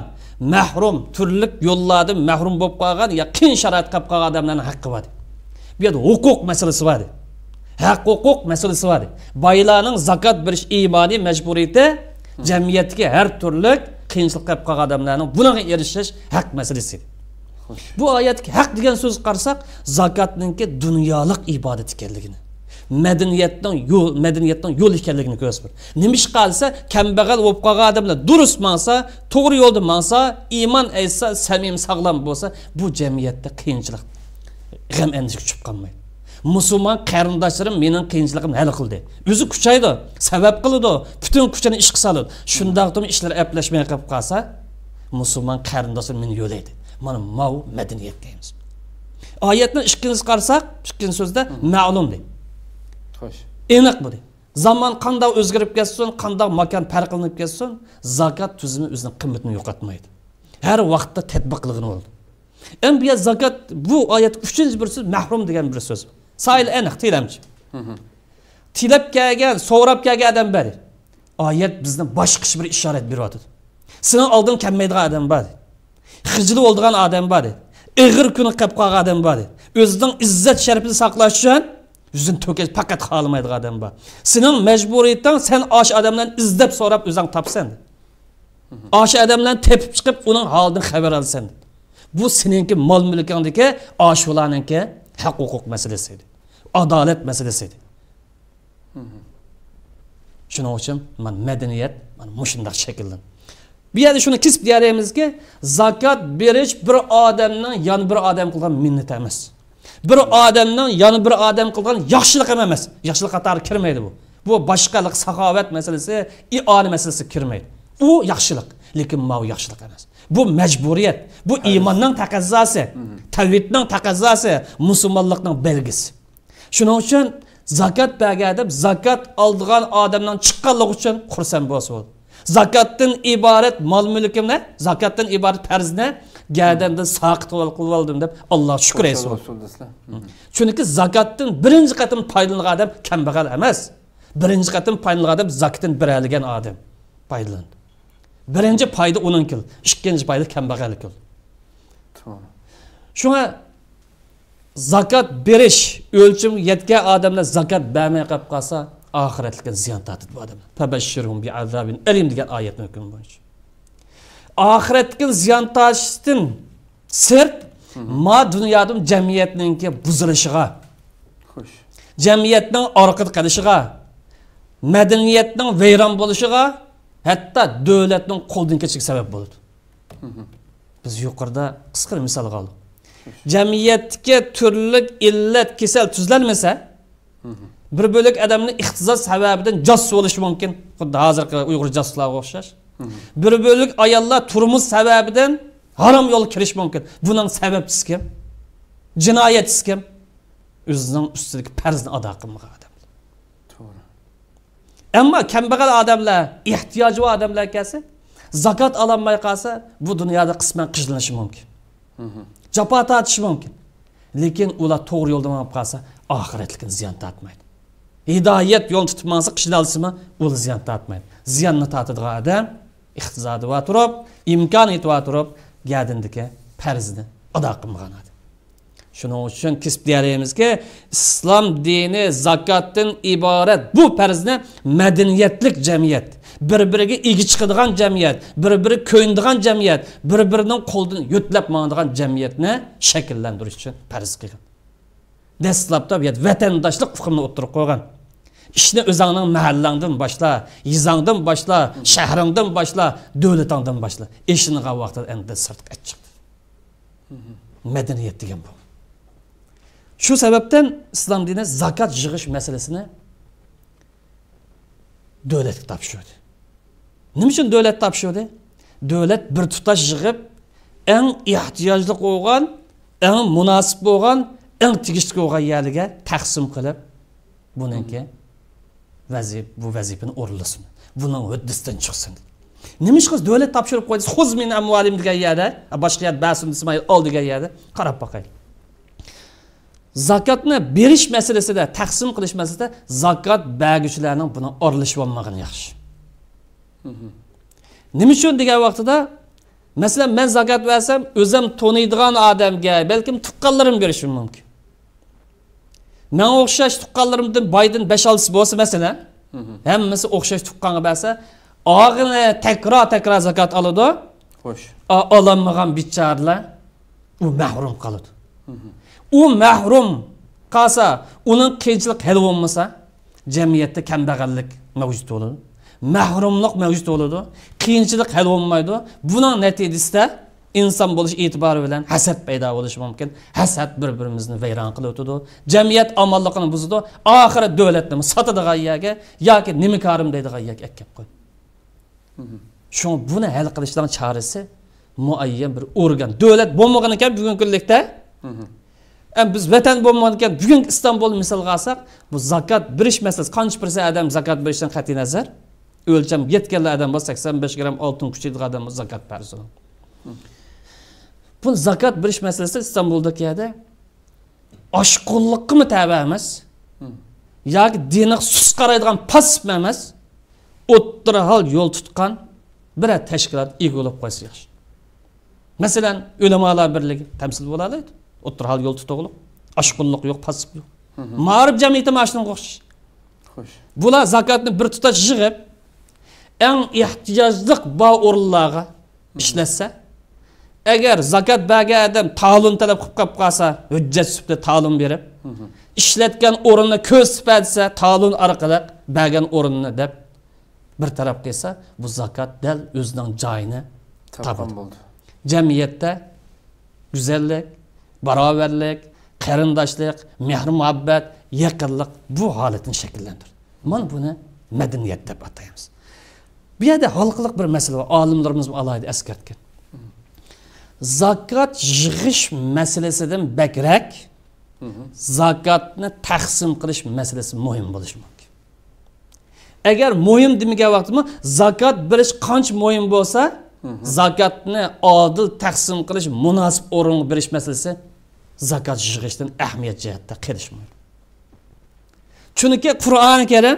مەھرۇم، تۈرلۈك يوللاردىن مەھرۇم بولۇپ قالغان يا قىيىن شارائىتقا قېلىپ قالغان ئادەملەرنىڭ ھەققى بار. بۇ يەردە ھوقۇق مەسىلىسى بار. ھەق ھوقۇق مەسىلىسى بار. بايلارنىڭ زاكات بېرىش ئىمانى، مەجبۇرىيىتى، جەمئىيەتتىكى ھەر تۈرلۈك قىيىنچىلىققا قېلىپ قالغان ئادەملەرنىڭ بۇنىڭغا ئېرىشىش ھەق مەسىلىسى. خوش. بۇ ئايەتتىكى ھەق دېگەن سۆزگە قارىساق، زاكاتنىڭكى دۇنيالىق ئىبادەت ئىكەنلىكىنى، مەدەنىيەتنىڭ يول، مەدەنىيەتنىڭ يولى ئىكەنلىكىنى كۆرسىتىدۇ. نېمىشقا دېسە، كەمبەغەل بولۇپ قالغان ئادەملەر دۇرۇس ماڭسا، توغرا يولدا ماڭسا، ئىمان ئېيتسا، سەمىمىي ساغلام بولسا، بۇ جەمئىيەتتە قىيىنچىلىق، غەم ئەندىشىگە چۈشۈپ قالمايدۇ. مۇسۇلمان قېرىنداشلىرىم مېنىڭ قىيىنچىلىقىمنى ھەل قىلدى. ئۆزى كۈچەيدۇ، سەۋەب قىلىدۇ، پۈتۈن كۈچىنى ئىشقا سالىدۇ. شۇنداقتىمۇ ئىشلار ئەپلەشمەي قېلىپ قالسا، مۇسۇلمان قېرىنداشلىرىم مېنى يۆلەيدۇ. مانا ماۋۇ مەدەنىيەت دەيمىز. ئايەتنىڭ ئىككىنچىسىگە قارىساق، ئىككىنچى سۆزدە مەلۇم دەيدۇ. خوش. ئېنىق بۇ دەيدۇ. زامان قانداق ئۆزگىرىپ كەتسۇن، قانداق ماكان پەرقلىنىپ كەتسۇن، زاكات تۈزۈمى ئۆزىنىڭ قىممىتىنى يوقاتمايدۇ. ھەر ۋاقىتتا تەتبىق قىلغىلى بولىدۇ. ئەمدى بۇ يەر زاكات، بۇ ئايەتتىكى ئۈچىنچى بىر سۆز، مەھرۇم دېگەن بىر سۆز. سائىل ئېنىق، تىلەمچى. تىلەپ كەلگەن، سوراپ كەلگەن ئادەم بار. ئايەت بىزنى باشقىچە بىر ئىشارەت بېرىۋاتىدۇ. سېنىڭ ئالدىڭغا كەلمەيدىغان ئادەم بار. خىجىلى بولىدىغان ئادەم بار. ئېغىر كۈنگە قېلىپ قالغان ئادەم بار. ئۆزىنىڭ ئىززەت شەرىپىنى ساقلاش ئۈچۈن يۈزىنى تۆكۈش پەقەت خالىمايدىغان ئادەم بار. سېنىڭ مەجبۇرىيىتىڭ، سەن ئاشۇ ئادەملەرنى ئىزدەپ سوراپ ئۆزۈڭ تاپىسەن. ئاشۇ ئادەملەرنى تېپىپ چىقىپ، ئۇنىڭ ھالىدىن خەۋەر ئالىسەن. بۇ سېنىڭكى مال-مۈلكۈڭدىكى ئاشۇلارنىڭكى ھەق-ھوقۇق مەسىلىسى ئىدى. ئادالەت مەسىلىسى ئىدى. شۇنىڭ ئۈچۈن مانا مەدەنىيەت مانا مۇشۇنداق شەكىللەندى. بۇ يەردە شۇنى كېسىپ دېيەلەيمىزكى، زاكات بېرىش بىر ئادەمنىڭ يەنە بىر ئادەم قىلغان مىننىتى ئەمەس. بىر ئادەمنىڭ يەنە بىر ئادەم قىلغان ياخشىلىقى ئەمەس. ياخشىلىق قاتارىغا كىرمەيدۇ بۇ. بۇ باشقىلىق، ساخاۋەت مەسىلىسى، ئىئانە مەسىلىسىگە كىرمەيدۇ. ئۇ ياخشىلىق، لېكىن ماۋۇ ياخشىلىق ئەمەس. بۇ مەجبۇرىيەت، بۇ ئىماننىڭ تەقەززاسى، تەۋھىدنىڭ تەقەززاسى، مۇسۇلمانلىقنىڭ بەلگىسى. شۇنىڭ ئۈچۈن زاكات بەرگەن ئادەم زاكات ئالىدىغان ئادەمنىڭ چىققانلىقى ئۈچۈن خۇرسەن بولسا بولىدۇ. زاكاتتىن ئىبارەت مال-مۈلكۈمنى، زاكاتتىن ئىبارەت پەرزنى گەدەندىن ساقىت قىلىپ ئالدىم دەپ ئاللاغا شۈكۈر ئېيتسۇن. چۈنكى زاكاتتىن بىرىنچى قېتىم پايدىلانغان ئادەم كەمبەغەل ئەمەس. بىرىنچى قېتىم پايدىلانغان ئادەم زاكىتىنى بېرەلىگەن ئادەم پايدىلىنىدۇ. بىرىنچى پايدا ئۇنىڭكى، ئىككىنچى پايدا كەمبەغەلنىڭكى. توغرا. شۇڭا زاكات بېرىش ئۆلچىمىگە يەتكەن ئادەملەر زاكات بەرمەي قېلىپ قالسا، ئاخىرەتلىكتىن زىيان تارتىدۇ بۇ ئادەملەر. فەبەششىرھۇم بىئازابىن ئەلىم دېگەن ئايەتنىڭ ھۆكمى بويىچە. ئاخىرەتلىكتىن زىيان تارتىشتىن سىرت، ما دۇنيادىمۇ جەمئىيەتنىڭكى بۇزۇلۇشىغا، خوش. جەمئىيەتنىڭ ئارقىدا قېلىشىغا، مەدەنىيەتنىڭ ۋەيران بولۇشىغا، ھەتتا دۆلەتنىڭ قولدىن كېتىشىگە سەۋەب بولىدۇ. بىز يۇقىرىدا قىسقا مىسالغا ئالدۇق. جەمئىيەتتىكى تۈرلۈك ئىللەت، كېسەل تۈزلەنمىسە، بىر بۆلەك ئادەمنى ئىقتىساد سەۋەبىدىن جاسۇس بولۇشى مۇمكىن. خۇددى ھازىرقى ئۇيغۇر جاسۇسلارغا ئوخشاش. بىر بۆلەك ئاياللار تۇرمۇش سەۋەبىدىن ھارام يولغا كىرىشى مۇمكىن. بۇنىڭ سەۋەبچىسى كىم؟ جىنايەتچىسى كىم؟ ئۆزىنىڭ ئۈستىدىكى پەرزنى ئادا قىلمىغان ئادەم. توغرا. ئەمما كەمبەغەل ئادەملەر، ئېھتىياجى بار ئادەملەر كەلسە، زاكات ئالالماي قالسا، بۇ دۇنيادا قىسمەن قىينىلىشى مۇمكىن. جاپا تارتىشى مۇمكىن. لېكىن ئۇلار توغرا يولدا مېڭىپ قالسا، ئاخىرەتلىكىدىن زىيان تارتمايدۇ. ھىدايەت يولىنى تۇتۇپ ماڭسا، قىينالسىمۇ، ئۇلار زىيان تارتمايدۇ. زىياننى تارتىدىغان ئادەم ئىقتىسادى بار تۇرۇپ، ئىمكانىيىتى بار تۇرۇپ، گەدىنىدىكى پەرزىنى ئادا قىلمىغان ئادەم. شۇنىڭ ئۈچۈن كېسىپ دېيەلەيمىزكى، ئىسلام دىنى زاكاتتىن ئىبارەت بۇ پەرزنى مەدەنىيەتلىك جەمئىيەت، بىر-بىرىگە ئىگە چىقىدىغان جەمئىيەت، بىر-بىرىگە كۆيۈنىدىغان جەمئىيەت، بىر-بىرىنىڭ قولىدىن يۆتلەپ ماڭىدىغان جەمئىيەتنى شەكىللەندۈرۈش ئۈچۈن پەرز قىلغان. دەسلەپتە بۇ يەردە ۋەتەنداشلىق ئۇقۇمىنى ئوتتۇرىغا قويغان. ئىشنى ئۆزۈڭنىڭ مەھەللەڭدىن باشلا، يېزاڭدىن باشلا، شەھىرىڭدىن باشلا، دۆلىتىڭدىن باشلا. ئېشىنغان ۋاقتىدا ئەمدى سىرتقا چىق. مەدەنىيەت دېگەن بۇ. شۇ سەۋەبتىن ئىسلام دىنى زاكات يىغىش مەسىلىسىنى دۆلەتكە تاپشۇردى. نېمە ئۈچۈن دۆلەت تاپشۇردى؟ دۆلەت بىر تۇتاش يىغىپ، ئەڭ ئېھتىياجلىق بولغان، ئەڭ مۇناسىپ بولغان، ئەڭ تېگىشلىك بولغان يەرلەرگە تەقسىم قىلىپ، بۇنىڭكى ۋەزىپ-، بۇ ۋەزىپىنى ئورۇنلىسۇن. بۇنىڭ ھۆددىسىدىن چىقسۇن. نېمىشقا دۆلەت تاپشۇرۇپ قويدى، خۇز مىن ئەمۋالىم دېگەن يەردە، باشقا يەردە بەسۇن ئىسمائىل ئال دېگەن يەردە؟ قاراپ باقايلى. زاكاتنى بېرىش مەسىلىسىدە، تەقسىم قىلىش مەسىلىسىدە زاكات بەرگۈچىلەرنىڭ بۇنىڭ ئارىلىشىۋالمىغىنى ياخشى. نېمە ئۈچۈن دېگەن ۋاقتىدا، مەسىلەن، مەن زاكات بەرسەم، ئۆزۈم تونۇيدىغان ئادەمگە، بەلكىم تۇغقانلىرىم بېرىشىم مۇمكىن. ماڭا ئوخشاش تۇغقانلىرىمدىن بايدىن بەش-ئالتىسى بولسا، مەسىلەن، ھەممىسى ئوخشاش تۇغقانغا بەرسە، ئاغىنە تەكرار-تەكرار زاكات ئالىدۇ. خوش. ئا-، ئالالمىغان بىچارىلەر ئۇ مەھرۇم قالىدۇ. ئۇ مەھرۇم قالسا، ئۇنىڭ قىيىنچىلىقى ھەل بولمىسا، جەمئىيەتتە كەمبەغەللىك مەۋجۇت بولىدۇ. مەھرۇملۇق مەۋجۇت بولىدۇ. قىيىنچىلىق ھەل بولمايدۇ. بۇنىڭ نەتىجىسىدە ئىنسان بولۇش ئېتىبارى بىلەن ھەسەت پەيدا بولۇشى مۇمكىن. ھەسەت بىر-بىرىمىزنى ۋەيران قىلىۋېتىدۇ. جەمئىيەت ئامانلىقىنى بۇزىدۇ. ئاخىرى دۆلەتنىمۇ ساتىدىغان يەرگە ياكى نېمىكارىم دەيدىغان يەرگە ئەكەپ قويىدۇ. شۇڭا بۇنى ھەل قىلىشنىڭ چارىسى مۇئەييەن بىر ئورگان. دۆلەت بولمىغىنىكەن بۈگۈنكى كۈنلۈكتە. ئەمما بىز ۋەتەن بولمىغىنىكەن، بۈگۈنكى ئىستانبۇلنى مىسالغا ئالساق، بۇ زاكات بېرىش مەسىلىسى، قانچە پىرسەنت ئادەم زاكات بېرىشتىن قەتئىينەزەر، ئۆلچەم يەتكەنلا ئادەم بولسا، سەكسەن بەش گرام ئالتۇن كۈچەيدىغان ئادەم بولسا زاكات بەرسۇن. بۇ زاكات بېرىش مەسىلىسى ئىستانبۇلدىكى يەردە ئاشقۇنلۇققىمۇ تەۋە ئەمەس، ياكى دىنىغا سۇس قارايدىغان پاسسىپ ئەمەس، ئوتتۇرا ھال يول تۇتقان بىرەر تەشكىلات ئىگە بولۇپ قويسا ياخشى. مەسىلەن، ئۆلىمالار بىرلىكى تەمسىل بولالايدۇ. ئوتتۇرا ھال يول تۇتۇقلۇق، ئاشقۇنلۇق يوق، پاسسىپ يوق. مائارىپ جەمئىيىتى مانا شۇنىڭغا ئوخشاش. خوش. بۇلار زاكاتنى بىر تۇتاش يىغىپ، ئەڭ ئېھتىياجلىق بار ئورۇنلارغا ئىشلەتسە، ئەگەر زاكات بەرگەن ئادەم تالون تەلەپ قىلىپ قاپ قالسا، ھۆججەت سۈپىتىدە تالون بېرىپ، ئىشلەتكەن ئورۇننى كۆرسىتىپ بەرسە، تالون ئارقىلىق بەرگەن ئورۇننى دەپ، بىر تەرەپ قىلسا، بۇ زاكات دەل ئۆزىنىڭ جايىنى تاپقان تاپىدۇ. بولدى. جەمئىيەتتە گۈزەللىك، باراۋەرلىك، قېرىنداشلىق، مېھىر-مۇھەببەت، يېقىنلىق بۇ ھالەتنى شەكىللەندۈرىدۇ. مانا بۇنى مەدەنىيەت دەپ ئاتايمىز. بۇ يەردە ھالقىلىق بىر مەسىلە بار، ئالىملىرىمىزمۇ ئالاھىدە ئەسكەرتكەن. زاكات يىغىش مەسىلىسىدىن بەكرەك زاكاتنى تەقسىم قىلىش مەسىلىسى مۇھىم بولۇشى مۇمكىن. ئەگەر مۇھىم دېمىگەن ۋاقتىمۇ، زاكات بېرىش قانچە مۇھىم بولسا، زاكاتنى ئادىل تەقسىم قىلىش، مۇناسىپ ئورۇنغا بېرىش مەسىلىسى زاكات يىغىشتىن ئەھمىيەت جەھەتتە قېلىشى مۇھىم. چۈنكى قۇرئانى كەرىم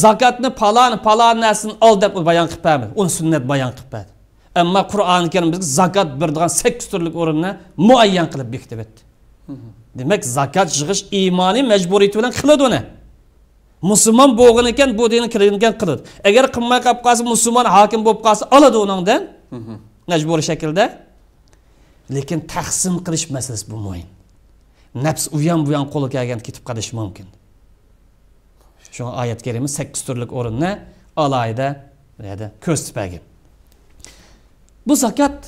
زاكاتنى پالان، پالان نەرسىدىن ئال دەپ بايان قىلىپ بەرمىدى. ئۇنى سۈننەت بايان قىلىپ بەردى. ئەمما قۇرئانى كەرىم بىزگە زاكات بېرىدىغان سەككىز تۈرلۈك ئورۇننى مۇئەييەن قىلىپ بېكىتىپ ئۆتتى. دېمەك، زاكات يىغىش ئىمانىي مەجبۇرىيىتى بىلەن قىلىدۇ ئۇنى. مۇسۇلمان بولغىنىكەن بۇ دىنغا كىرگەنىكەن قىلىدۇ. ئەگەر قىلماي قاپ قالسا، مۇسۇلمان ھاكىم بولۇپ قالسا، ئالىدۇ ئۇنىڭدىن مەجبۇرىي شەكىلدە. لېكىن تەقسىم قىلىش مەسىلىسى بۇ مۇھىم. نەپس ئۇيان بۇيان قولغا كەلگەن كېتىپ قېلىشى مۇمكىن. شۇڭا ئايەت كەرىمە سەككىز تۈرلۈك ئورۇننى ئالاھىدە بۇ يەردە كۆرسىتىپ بەرگەن. بۇ زاكات،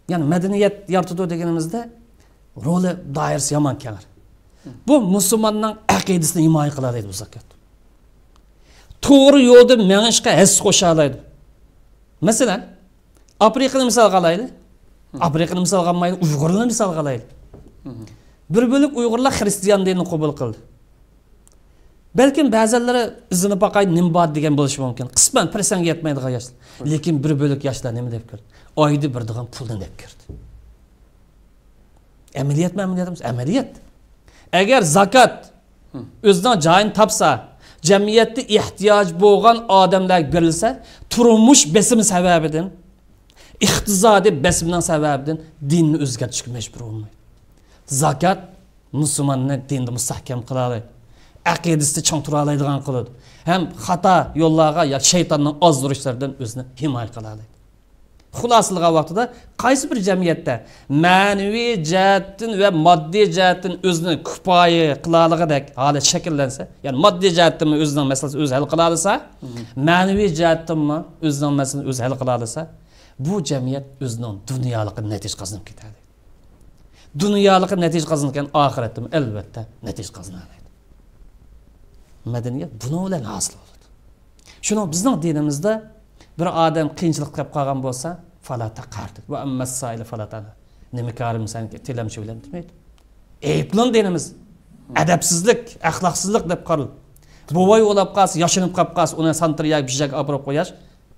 يەنى مەدەنىيەت يارىتىدۇ دېگىنىمىزدە، رولى، دائىرىسى يامان كەڭ. بۇ مۇسۇلماننىڭ ئەقىدىسىنى ھىمايە قىلالايدۇ بۇ زاكات. توغرا يولدا مېڭىشقا ھەسسە قوشالايدۇ. مەسىلەن، ئافرىقىنى مىسالغا ئالايلى. ئافرىقىنى مىسالغا ئالمايلى، ئۇيغۇرلارنى مىسالغا ئالايلى. بىر بۆلەك ئۇيغۇرلار خىرىستىيان دىنىنى قوبۇل قىلدى. بەلكىم بەزەنلىرى ئىزدىنىپ باقاي، نېمە بار دېگەن بولۇشى مۇمكىن. قىسمەن پىرسەنتكە يەتمەيدىغان ياشلار. لېكىن بىر بۆلەك ياشلار نېمە دەپ كىردى؟ ئايدا بېرىدىغان پۇلنى دەپ كىردى. ئەمەلىيەتمۇ ئەمەلىيەت ئەمەس، ئەمەلىيەت. ئەگەر زاكات ئۆزىنىڭ جايىنى تاپسا، جەمئىيەتتە ئېھتىياجى بولغان ئادەملەرگە بېرىلسە، تۇرمۇش بېسىمى سەۋەبىدىن، ئىقتىسادىي بېسىمنىڭ سەۋەبىدىن دىننى ئۆزگەرتىشكە مەجبۇر بولمايدۇ. زاكات مۇسۇلماننى دىندا مۇستەھكەم قىلالايدۇ. ئەقىدىسىدە چىڭ تۇرالايدىغان قىلىدۇ. ھەم خاتا يوللارغا يا شەيتاننىڭ ئازدۇرۇشلىرىدىن ئۆزىنى ھىمايە قىلالايدۇ. خۇلاسىلىغان ۋاقتىدا، قايسى بىر جەمئىيەتتە مەنىۋى جەھەتتىن ۋە ماددىي جەھەتتىن ئۆزىنى كۇپايە قىلالىغۇدەك ھالەت شەكىللەنسە، يەنى ماددىي جەھەتتىنمۇ ئۆزىنىڭ مەسىلىسىنى ئۆزى ھەل قىلالىسا، مەنىۋى جەھەتتىنمۇ ئۆزىنىڭ مەسىلىسىنى ئۆزى ھەل قىلالىسا، بۇ جەمئىيەت ئۆزىنىڭ دۇنيالىقىدا نەتىجە قازىنىپ كېتەلەيدۇ. دۇنيالىقتا نەتىجە قازىنىدىكەن، ئاخىرەتتىمۇ ئەلۋەتتە نەتىجە قازىنالايدۇ. مەدەنىيەت بۇنىڭ بىلەن ھاسىل بولىدۇ. شۇنىڭ بىزنىڭ دىنىمىزدا بىر ئادەم قىيىنچىلىققا كەپ قالغان بولسا، فلا تقهر دەيدۇ. ۋە ئەممەس سائىلە فلا تەنھەر. نېمە كارىم سەنكى، تىلەمچى بىلەن دېمەيدۇ. ئەيىبلىنىدۇ دىنىمىز. ئەدەپسىزلىك، ئەخلاقسىزلىق دەپ قارىلىدۇ. بوۋاي ئولاپ قالسا، ياشىنىپ قاپ قالسا، ئۇنى سانتىر ياكى بىر جايغا ئاپىرىپ قويۇش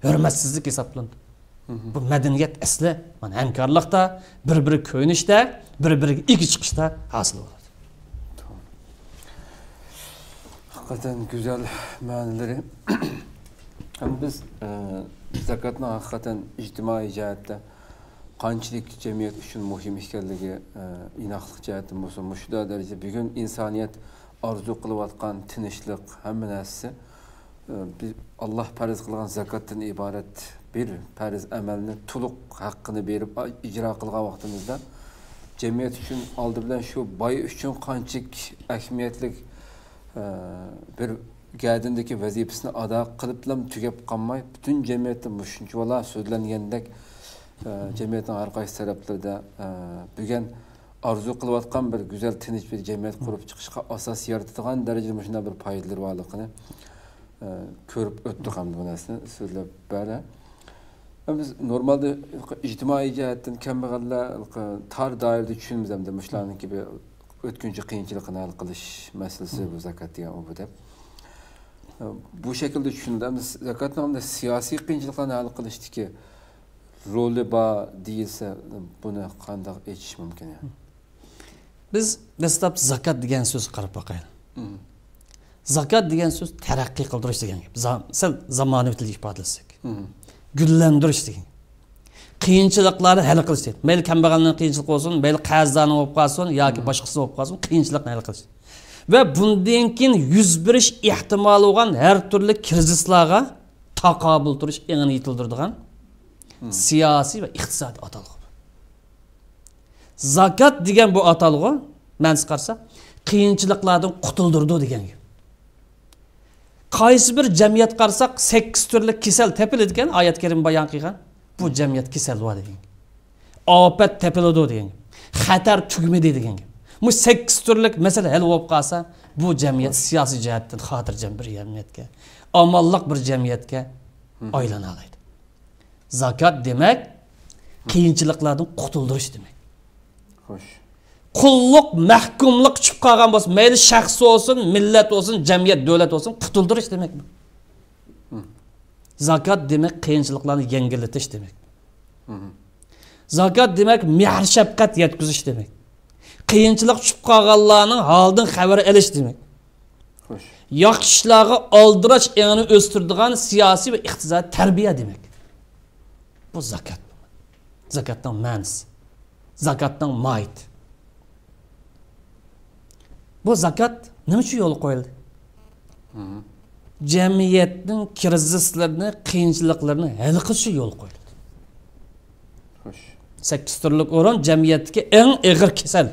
ھۆرمەتسىزلىك ھېسابلىنىدۇ. بۇ مەدەنىيەت ئەسلى مانا ھەمكارلىقتا، بىر-بىرىگە كۆيۈنۈشتە، بىر-بىرىگە ئىگە چىقىشتا ھاسىل بولىدۇ. ھەقىقەتەن گۈزەل مەنىلىرى. ھەم بىز، ئە، زاكاتنىڭ ھەقىقەتەن ئىجتىمائىي جەھەتتە قانچىلىك جەمئىيەت ئۈچۈن مۇھىم ئىكەنلىكى، ئە، ئىناقلىق جەھەتتىن بولسۇن، مۇشۇنداق دەرىجىدە بۈگۈن ئىنسانىيەت ئارزۇ قىلىۋاتقان تىنچلىق، ھەممە نەرسىسى، ئە، بىز ئاللاھ پەرز قىلغان زاكاتتىن ئىبارەت بىر پەرز ئەمەلنى تولۇق ھەققىنى بېرىپ ئىجرا قىلغان ۋاقتىمىزدا، جەمئىيەت ئۈچۈن ئالدى بىلەن شۇ باي ئۈچۈن قانچىلىك ئەھمىيەتلىك، ئە، بىر گەدىندىكى ۋەزىپىسىنى ئادا قىلىپلا تۈگەپ قالماي، پۈتۈن جەمئىيەتتە مۇشۇنچىۋالا سۆزلەنگەندەك، ئە، جەمئىيەتنىڭ ھەر قايسى تەرەپلىرىدە، ئە، بۈگۈن ئارزۇ قىلىۋاتقان بىر گۈزەل، تىنچ بىر جەمئىيەت قۇرۇپ چىقىشقا ئاساس يارىتىدىغان دەرىجىدە مۇشۇنداق بىر پايدىلىرى بارلىقىنى، ئە، كۆرۈپ ئۆتتۇق ھەم بۇ نەرسىنى سۆزلەپ بەردى. بىز نورمالدا ئىجتىمائىي جەھەتتىن كەمبەغەللەر تار دائىرىدە چۈشىنىمىز ھەمدە مۇشۇلارنىڭكى بىر ئۆتكۈنچى قىيىنچىلىقىنى ھەل قىلىش مەسىلىسى بۇ زاكات دېگەن ئۇ بۇ دەپ. بۇ شەكىلدە چۈشىنىدۇ. ئەمدى زاكاتنىڭ ئەمدى سىياسىي قىيىنچىلىقلارنى ھەل قىلىشتىكى رولى بار دېيىلسە، بۇنى قانداق ئېچىش مۇمكىن؟ يەنى؟ بىز دەسلەپ زاكات دېگەن سۆزگە قاراپ باقايلى. زاكات دېگەن سۆز تەرەققىي قىلدۇرۇش دېگەن گەپ. زا-، سەل زامانىۋى تىلدا ئىپادىلىسەك، گۈللەندۈرۈش دېگەن. قىيىنچىلىقلارنى ھەل قىلىش دېگەن. مەيلى كەمبەغەلنىڭ قىيىنچىلىقى بولسۇن، مەيلى قەرزدارنىڭ بولۇپ قالسۇن ياكى باشقىسى بولۇپ قالسۇن، قىيىنچىلىقنى ھەل قىلىش. ۋە بۇندىن كېيىن يۈز بېرىش ئېھتىمالى بولغان ھەر تۈرلۈك كىرىزىسلارغا تاقابىل تۇرۇش ئېڭىنى يېتىلدۈرىدىغان سىياسىي ۋە ئىقتىسادىي ئاتالغۇ. زاكات دېگەن بۇ ئاتالغۇ، مەنىسىگە قارىساق، قىيىنچىلىقلاردىن قۇتۇلدۇرىدۇ دېگەن گەپ. قايسى بىر جەمئىيەتكە قارىساق، سەككىز تۈرلۈك كېسەل تېپىلىدىكەن، ئايەت كەرىمە بايان قىلغان، بۇ جەمئىيەت كېسەل بار دېگەن گەپ. ئاپەت تېپىلىدۇ دېگەن گەپ. خەتەر تۈگىمىدى دېگەن گەپ. مۇشۇ سەككىز تۈرلۈك مەسىلە ھەل بولۇپ قالسا، بۇ جەمئىيەت سىياسىي جەھەتتىن خاتىرجەم بىر جەمئىيەتكە، ئامانلىق بىر جەمئىيەتكە ئايلىنالايدۇ. زاكات دېمەك، قىيىنچىلىقلاردىن قۇتۇلدۇرۇش دېمەك. خوش. قۇللۇق، مەھكۇملۇق چۈشۈپ قالغان بولسا، مەيلى شەخس بولسۇن، مىللەت بولسۇن، جەمئىيەت، دۆلەت بولسۇن، قۇتۇلدۇرۇش دېمەك. زاكات دېمەك، قىيىنچىلىقلارنى يەڭگىللىتىش دېمەك. زاكات دېمەك، مېھىر-شەپقەت يەتكۈزۈش دېمەك. قىيىنچىلىق چۈشۈپ قالغانلارنىڭ ھالىدىن خەۋەر ئېلىش دېمەك. خوش. ياخشى ئىشلارغا ئالدىراش ئېڭىنى ئۆستۈرىدىغان سىياسىي ۋە ئىقتىسادىي تەربىيە دېمەك. بۇ زاكات. زاكاتنىڭ مەنىسى. زاكاتنىڭ ماھىيىتى. بۇ زاكات نېمە ئۈچۈن يولغا قويۇلدى؟ جەمئىيەتنىڭ كىرىزىسلىرىنى، قىيىنچىلىقلىرىنى ھەل قىلىش ئۈچۈن يولغا قويۇلدى. خوش. سەككىز تۈرلۈك ئورۇن جەمئىيەتتىكى ئەڭ ئېغىر كېسەل.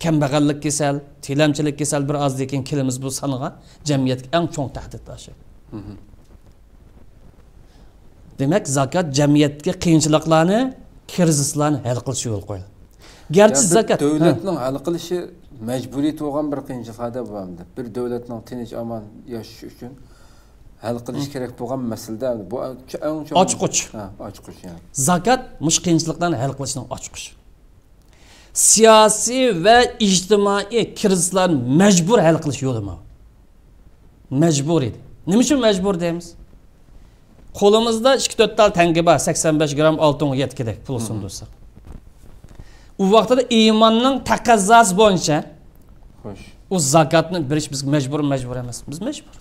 كەمبەغەللىك كېسەل، تىلەمچىلىك كېسەل، بىر ئازدىن كېيىن كېلىمىز بۇ سانغا. جەمئىيەتكە ئەڭ چوڭ تەھدىت ئاشۇ. دېمەك، زاكات جەمئىيەتتىكى قىيىنچىلىقلارنى، كىرىزىسلارنى ھەل قىلىشقا يول قويىدۇ. گەرچە يا بىر زاكات، ھە. دۆلەتنىڭ ھەل قىلىشى مەجبۇرىيىتى بولغان بىر قىيىنچىلىقلاردا بولامدۇ؟ بىر دۆلەتنىڭ تىنچ ئامان ياشىشى ئۈچۈن ھەل قىلىش كېرەك بولغان مەسىلىدە بۇ ئەڭ چوڭ ئاچقۇچ. ھە، ئاچقۇچ يەنى. زاكات مۇشۇ قىيىنچىلىقلارنى ھەل قىلىشنىڭ ئاچقۇچى. سىياسىي ۋە ئىجتىمائىي كىرىزىسلارنى مەجبۇر ھەل قىلىش يولى ماۋۇ. مەجبۇر ئىدى. نېمە ئۈچۈن مەجبۇر دەيمىز؟ قولىمىزدا ئىككى تۆت تال تەڭگە بار، سەكسەن بەش گرام ئالتۇنغا يەتكۈدەك پۇل سۇندۇرساق. ئۇ ۋاقتىدا ئىماننىڭ تەقەززاسى بويىچە خوش. ئۇ زاكاتنى بېرىش بىزگە مەجبۇر، مەجبۇر ئەمەس. بىز مەجبۇر.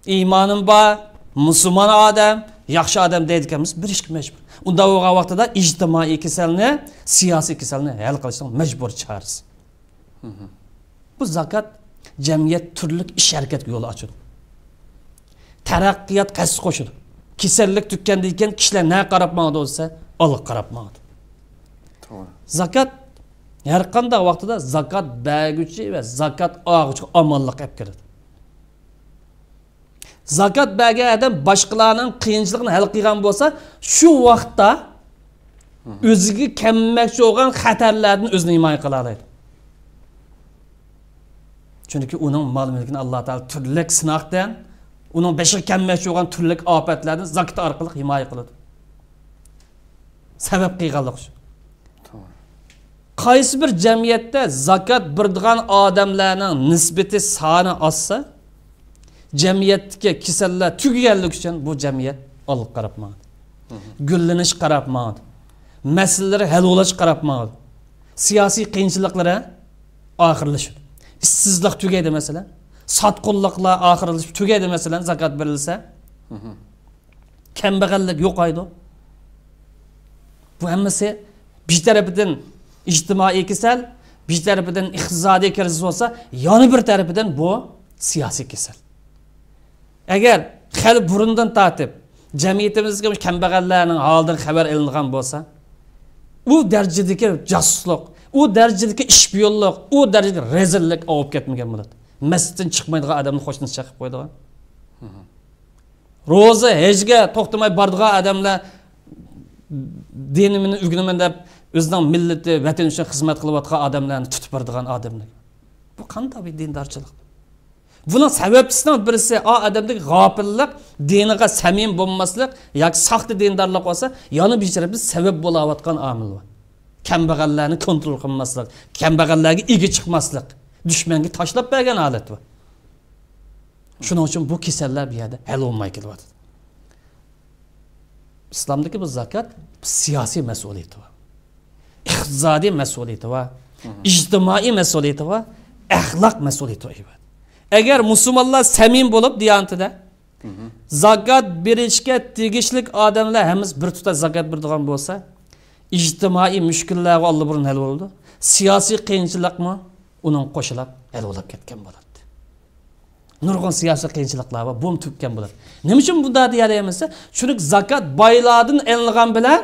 ئىمانىم بار، مۇسۇلمان ئادەم، ياخشى ئادەم دەيدىكەنمىز، بېرىشكە مەجبۇر. ئۇنداق بولغان ۋاقتىدا ئىجتىمائىي كېسەلنى، سىياسىي كېسەلنى ھەل قىلىشنىڭ مەجبۇرىي چارىسى. بۇ زاكات جەمئىيەت تۈرلۈك ئىش ھەرىكەتكە يول ئاچىدۇ. تەرەققىيات ھەسسە قوشىدۇ. كېسەللىك تۈگىگەندىن كېيىن كىشىلەر نەگە قاراپ ماڭىدۇ دېسە، ئالغا قاراپ ماڭىدۇ. توغرا. زاكات ھەر قانداق ۋاقتىدا زاكات بەرگۈچى ۋە زاكات ئالغۇچىغا ئامانلىق ئەپ كېلىدۇ. زاكات بەرگەن ئادەم باشقىلارنىڭ قىيىنچىلىقىنى ھەل قىلغان بولسا، شۇ ۋاقىتتا ئۆزىگە كەلمەكچى بولغان خەتەرلەردىن ئۆزىنى ھىمايە قىلالايدۇ. چۈنكى ئۇنىڭ مال-مۈلكىنى ئاللا تائالا تۈرلۈك سىناقتىن، ئۇنىڭ بېشىغا كەلمەكچى بولغان تۈرلۈك ئاپەتلەردىن زاكات ئارقىلىق ھىمايە قىلىدۇ. سەۋەب قىلغانلىق شۇ. توغرا. قايسى بىر جەمئىيەتتە زاكات بېرىدىغان ئادەملەرنىڭ نىسبىتى، سانى ئاشسا، جەمئىيەتتىكى كېسەللەر تۈگىگەنلىكى ئۈچۈن بۇ جەمئىيەت ئالغا قاراپ ماڭىدۇ. گۈللىنىشكە قاراپ ماڭىدۇ. مەسىلىلىرى ھەل بولۇشقا قاراپ ماڭىدۇ. سىياسىي قىيىنچىلىقلىرى ئاخىرلىشىدۇ. ئىشسىزلىق تۈگەيدۇ، مەسىلەن. ساتقۇنلۇقلار ئاخىرلىشىپ تۈگەيدۇ، مەسىلەن، زاكات بېرىلسە. كەمبەغەللىك يوقايدۇ. بۇ ھەممىسى بىر تەرىپىدىن ئىجتىمائىي كېسەل، بىر تەرىپىدىن ئىقتىسادىي كىرىزىس بولسا، يەنە بىر تەرىپىدىن بۇ سىياسىي كېسەل. ئەگەر خېلى بۇرۇندىن تارتىپ جەمئىيىتىمىزدىكى مۇشۇ كەمبەغەللەرنىڭ ھالىدىن خەۋەر ئېلىنغان بولسا، ئۇ دەرىجىدىكى جاسۇسلۇق، ئۇ دەرىجىدىكى ئىشپىيونلۇق، ئۇ دەرىجىدىكى رەزىللىك ئاۋۇپ كەتمىگەن بولاتتى. مەسچىتتىن چىقمايدىغان ئادەمنى قوشنىسى چېقىپ قويىدىغان. روزا، ھەجگە توختىماي بارىدىغان ئادەملەر دىنىمنى ئۆگىنىمەن دەپ ئۆزىنىڭ مىللىتى، ۋەتىنى ئۈچۈن خىزمەت قىلىۋاتقان ئادەملەرنى تۇتۇپ بارىدىغان ئادەملەر. بۇ قانداق بىر دىندارچىلىق؟ بۇنىڭ سەۋەبچىسىنىڭ بىرسى، ئا ئادەمدىكى غاپىللىق، دىنىغا سەمىم بولماسلىق ياكى ساختا دىندارلىق بولسا، يەنە بىر تەرەپتىن سەۋەب بولاۋاتقان ئامىل بار. كەمبەغەللەرنى كونترول قىلماسلىق، كەمبەغەللەرگە ئىگە چىقماسلىق، دۈشمەنگە تاشلاپ بەرگەن ھالەت بار. شۇنىڭ ئۈچۈن بۇ كېسەللەر بۇ يەردە ھەل بولماي كېلىۋاتىدۇ. ئىسلامدىكى بۇ زاكات سىياسىي مەسئۇلىيىتى بار، ئىقتىسادىي مەسئۇلىيىتى بار، ئىجتىمائىي مەسئۇلىيىتى بار، ئەخلاق مەسئۇلىيىتى بار، ئىبادەت. ئەگەر مۇسۇلمانلار سەمىم بولۇپ دىيانىتىدە زاكات بېرىشكە تېگىشلىك ئادەملەر ھەممىسى بىر تۇتاش زاكات بېرىدىغان بولسا، ئىجتىمائىي مۈشكۈللەرگە ئاللىبۇرۇن ھەل بولىدۇ. سىياسىي قىيىنچىلىقمۇ ئۇنىڭغا قوشۇلۇپ ھەل بولۇپ كەتكەن بولاتتى. نۇرغۇن سىياسىي قىيىنچىلىقلار بار، بۇمۇ تۈگىگەن بولاتتى. نېمە ئۈچۈن بۇنداق دېيەلەيمىز دېسە، چۈنكى زاكات بايلاردىن ئېلىنغان بىلەن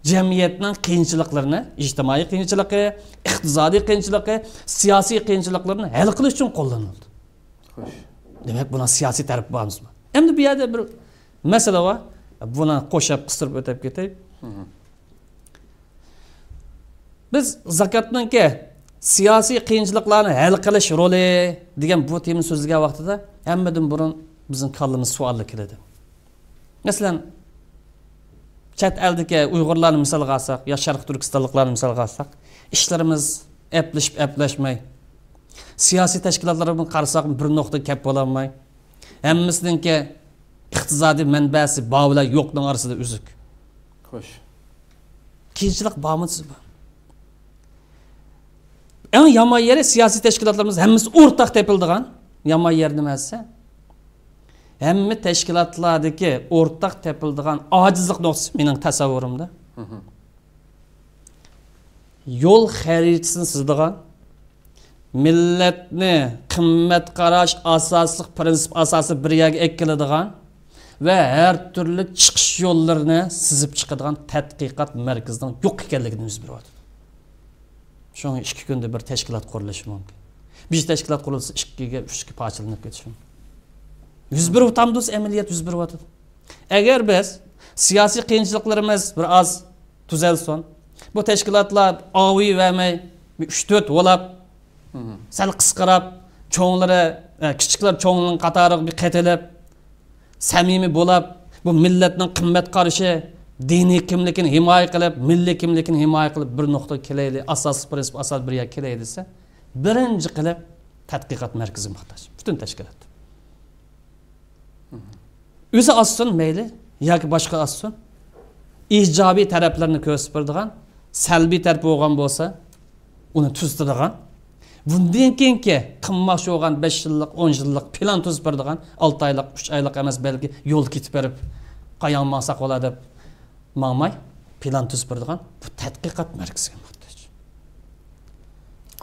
جەمئىيەتنىڭ قىيىنچىلىقلىرىنى، ئىجتىمائىي قىيىنچىلىقى، ئىقتىسادىي قىيىنچىلىقى، سىياسىي قىيىنچىلىقلىرىنى ھەل قىلىش ئۈچۈن قوللىنىلىدۇ. خوش. دېمەك، بۇنىڭ سىياسىي تەرىپى بار ئەمەسمۇ؟ ئەمدى بۇ يەردە بىر مەسىلە بار. بۇنى قوشۇپ قىستۇرۇپ ئۆتۈپ كېتەي. بىز زاكاتنىڭكى سىياسىي قىيىنچىلىقلارنى ھەل قىلىش رولى دېگەن بۇ تېمىنى سۆزلىگەن ۋاقتىدا ھەممىدىن بۇرۇن بىزنىڭ كاللىمىز سوئالدا كېلىدۇ. مەسىلەن، چەت ئەلدىكى ئۇيغۇرلارنى مىسالغا ئالساق يا شەرقىي تۈركىستانلىقلارنى مىسالغا ئالساق، ئىشلىرىمىز ئەپلىشىپ ئەپلەشمەي، سىياسىي تەشكىلاتلارغا قارىساق بىر نۇقتىغا كەپ بولالماي، ھەممىسىنىڭكى ئىقتىسادىي مەنبەسى بار بىلەن يوقنىڭ ئارىسىدا ئۈزۈك. خوش. قىيىنچىلىق بارمۇ دېسە بار. ئەڭ يامان يېرى سىياسىي تەشكىلاتلىرىمىز ھەممىسى ئورتاق تېپىلىدىغان يامان يېرى نېمە دېسە، ھەممە تەشكىلاتلاردىكى ئورتاق تېپىلىدىغان ئاجىزلىق نۇقتىسى مېنىڭ تەسەۋۋۇرۇمدا. يول خەرىتىسىنى سىزىدىغان، مىللەتنى قىممەت قاراش ئاساسلىق پىرىنسىپ ئاساسىدا بىر يەرگە ئەكېلىدىغان ۋە ھەر تۈرلۈك چىقىش يوللىرىنى سىزىپ چىقىدىغان تەتقىقات مەركىزىنىڭ يوق ئىكەنلىكىدىن يۈز بېرىۋاتىدۇ. شۇڭا ئىككى كۈندە بىر تەشكىلات قۇرۇلۇشى مۇمكىن. بىر تەشكىلات قۇرۇلسا ئىككىگە، ئۈچكە پارچىلىنىپ كېتىشى مۇمكىن. يۈز بېرىۋاتامدۇ دېسە ئەمەلىيەت يۈز بېرىۋاتىدۇ. ئەگەر بىز سىياسىي قىيىنچىلىقلىرىمىز بىر ئاز تۈزەلسۇن، بۇ تەشكىلاتلار ئاۋۇيۇۋەرمەي، بىر ئۈچ تۆت بولاپ، سەل قىسقىراپ، چوڭلىرى، ئە، كىچىكلەر چوڭلىرىنىڭ قاتارىغا بىر قېتىلىپ، سەمىمىي بولاپ، بۇ مىللەتنىڭ قىممەت قارىشى، دىنىي كىملىكىنى ھىمايە قىلىپ، مىللىي كىملىكىنى ھىمايە قىلىپ، بىر نۇقتىغا كېلەيلى، ئاساسلىق پىرىنسىپ ئاساسىدا بىر يەرگە كېلەي دېسە، بىرىنچى قىلىپ تەتقىقات مەركىزىگە موھتاج، پۈتۈن تەشكىلات. ئۆزى ئاچسۇن مەيلى ياكى باشقا ئاچسۇن، ئىجابىي تەرەپلىرىنى كۆرسىتىپ بېرىدىغان، سەلبىي تەرىپى بولغان بولسا ئۇنى تۈزىتىدىغان، بۇندىن كېيىنكى قىلماقچى بولغان بەش يىللىق، ئون يىللىق پىلان تۈزۈپ بېرىدىغان، ئالتە ئايلىق، ئۈچ ئايلىق ئەمەس، بەلكى يول كېتىپ بېرىپ قايان ماڭساق بولار دەپ ماڭماي، پىلان تۈزۈپ بېرىدىغان بۇ تەتقىقات مەركىزىگە موھتاج.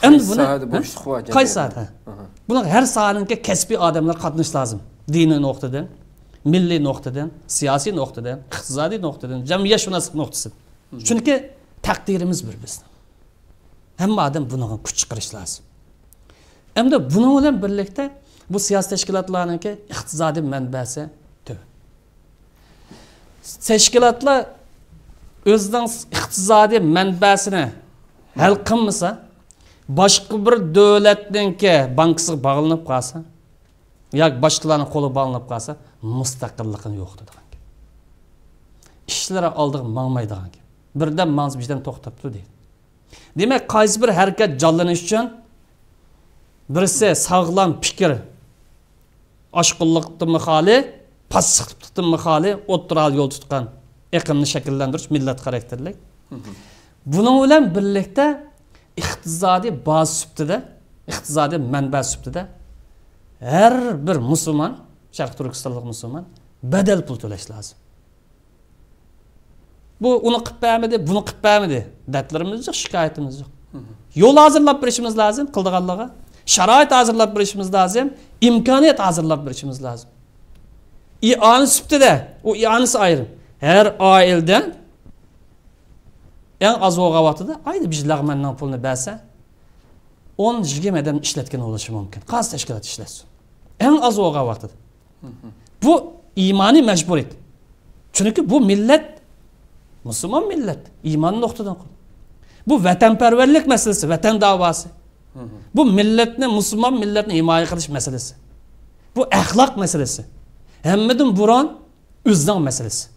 ئەمدى قايسى بۇنى، ساھەدە ھە؟ بوشلۇق بار؟ قايسى ساھەدە؟ ھە. ئاھا. بۇنىڭغا ھەر ساھەنىڭكى كەسپىي ئادەملەر قاتنىشىشى لازىم. دىنىي نۇقتىدىن، مىللىي نۇقتىدىن، سىياسىي نۇقتىدىن، ئىقتىسادىي نۇقتىدىن، جەمئىيەتشۇناسلىق نۇقتىسىدىن. چۈنكى تەقدىرىمىز بىر بىزنىڭ. ھەممە ئادەم بۇنىڭغا كۈچ چىقىرىشى لازىم. ئەمدى بۇنىڭ بىلەن بىرلىكتە بۇ سىياسىي تەشكىلاتلارنىڭكى ئىقتىسادىي مەنبەسى تۆۋەن. تەشكىلاتلار ئۆزىنىڭ ئىقتىسادىي مەنبەسىنى ھەل قىلمىسا، باشقا بىر دۆلەتنىڭكى بانكىسىغا باغلىنىپ قالسا ياكى باشقىلارنىڭ قولىغا باغلىنىپ قالسا، مۇستەقىللىقىنى يوقىتىدىغان گەپ. ئىشلىرى ئالدىغا ماڭمايدىغان گەپ. بىردەم ماڭسا، بىردەم توختاپتۇ دەيدۇ. دېمەك، قايسى بىر ھەرىكەت جانلىنىش ئۈچۈن بىرسى ساغلام پىكىر، ئاشقۇنلۇقتىنمۇ خالىي، پاسسىقلىقتىنمۇ خالىي، ئوتتۇرا يول تۇتقان ئېقىمنى شەكىللەندۈرۈش مىللەت خاراكتېرلىك. بۇنىڭ بىلەن بىرلىكتە ئىقتىسادىي بازا سۈپىتىدە، ئىقتىسادىي مەنبە سۈپىتىدە ھەر بىر مۇسۇلمان، شەرقىي تۈركىستانلىق مۇسۇلمان بەدەل پۇل تۆلەش لازىم. بۇ ئۇنى قىلىپ بەرمىدى، بۇنى قىلىپ بەرمىدى. دەردلىرىمىز يوق، شىكايىتىمىز يوق. يول ھازىرلاپ بېرىشىمىز لازىم قىلىدىغانلارغا. شارائىت ھازىرلاپ بېرىشىمىز لازىم. ئىمكانىيەت ھازىرلاپ بېرىشىمىز لازىم. ئىئانە سۈپىتىدە، ئۇ ئىئانىسى ئايرىم. ھەر ئائىلىدە ئەڭ ئاز بولغان ۋاقتىدا ئايدا بىر لەغمەننىڭ پۇلىنى بەرسە، ئون يىگىرمە ئادەمنى ئىشلەتكەن بولۇشى مۇمكىن. قايسى تەشكىلات ئىشلەتسۇن؟ ئەڭ ئاز بولغان ۋاقتىدا. بۇ ئىمانىي مەجبۇرىيەت. چۈنكى بۇ مىللەت، مۇسۇلمان مىللەت، ئىمان نۇقتىدىن قۇرۇلغان. بۇ ۋەتەنپەرۋەرلىك مەسىلىسى، ۋەتەن داۋاسى. بۇ مىللەتنى، مۇسۇلمان مىللەتنى ھىمايە قىلىش مەسىلىسى. بۇ ئەخلاق مەسىلىسى. ھەممىدىن بۇرۇن ئۆزىنىڭ مەسىلىسى.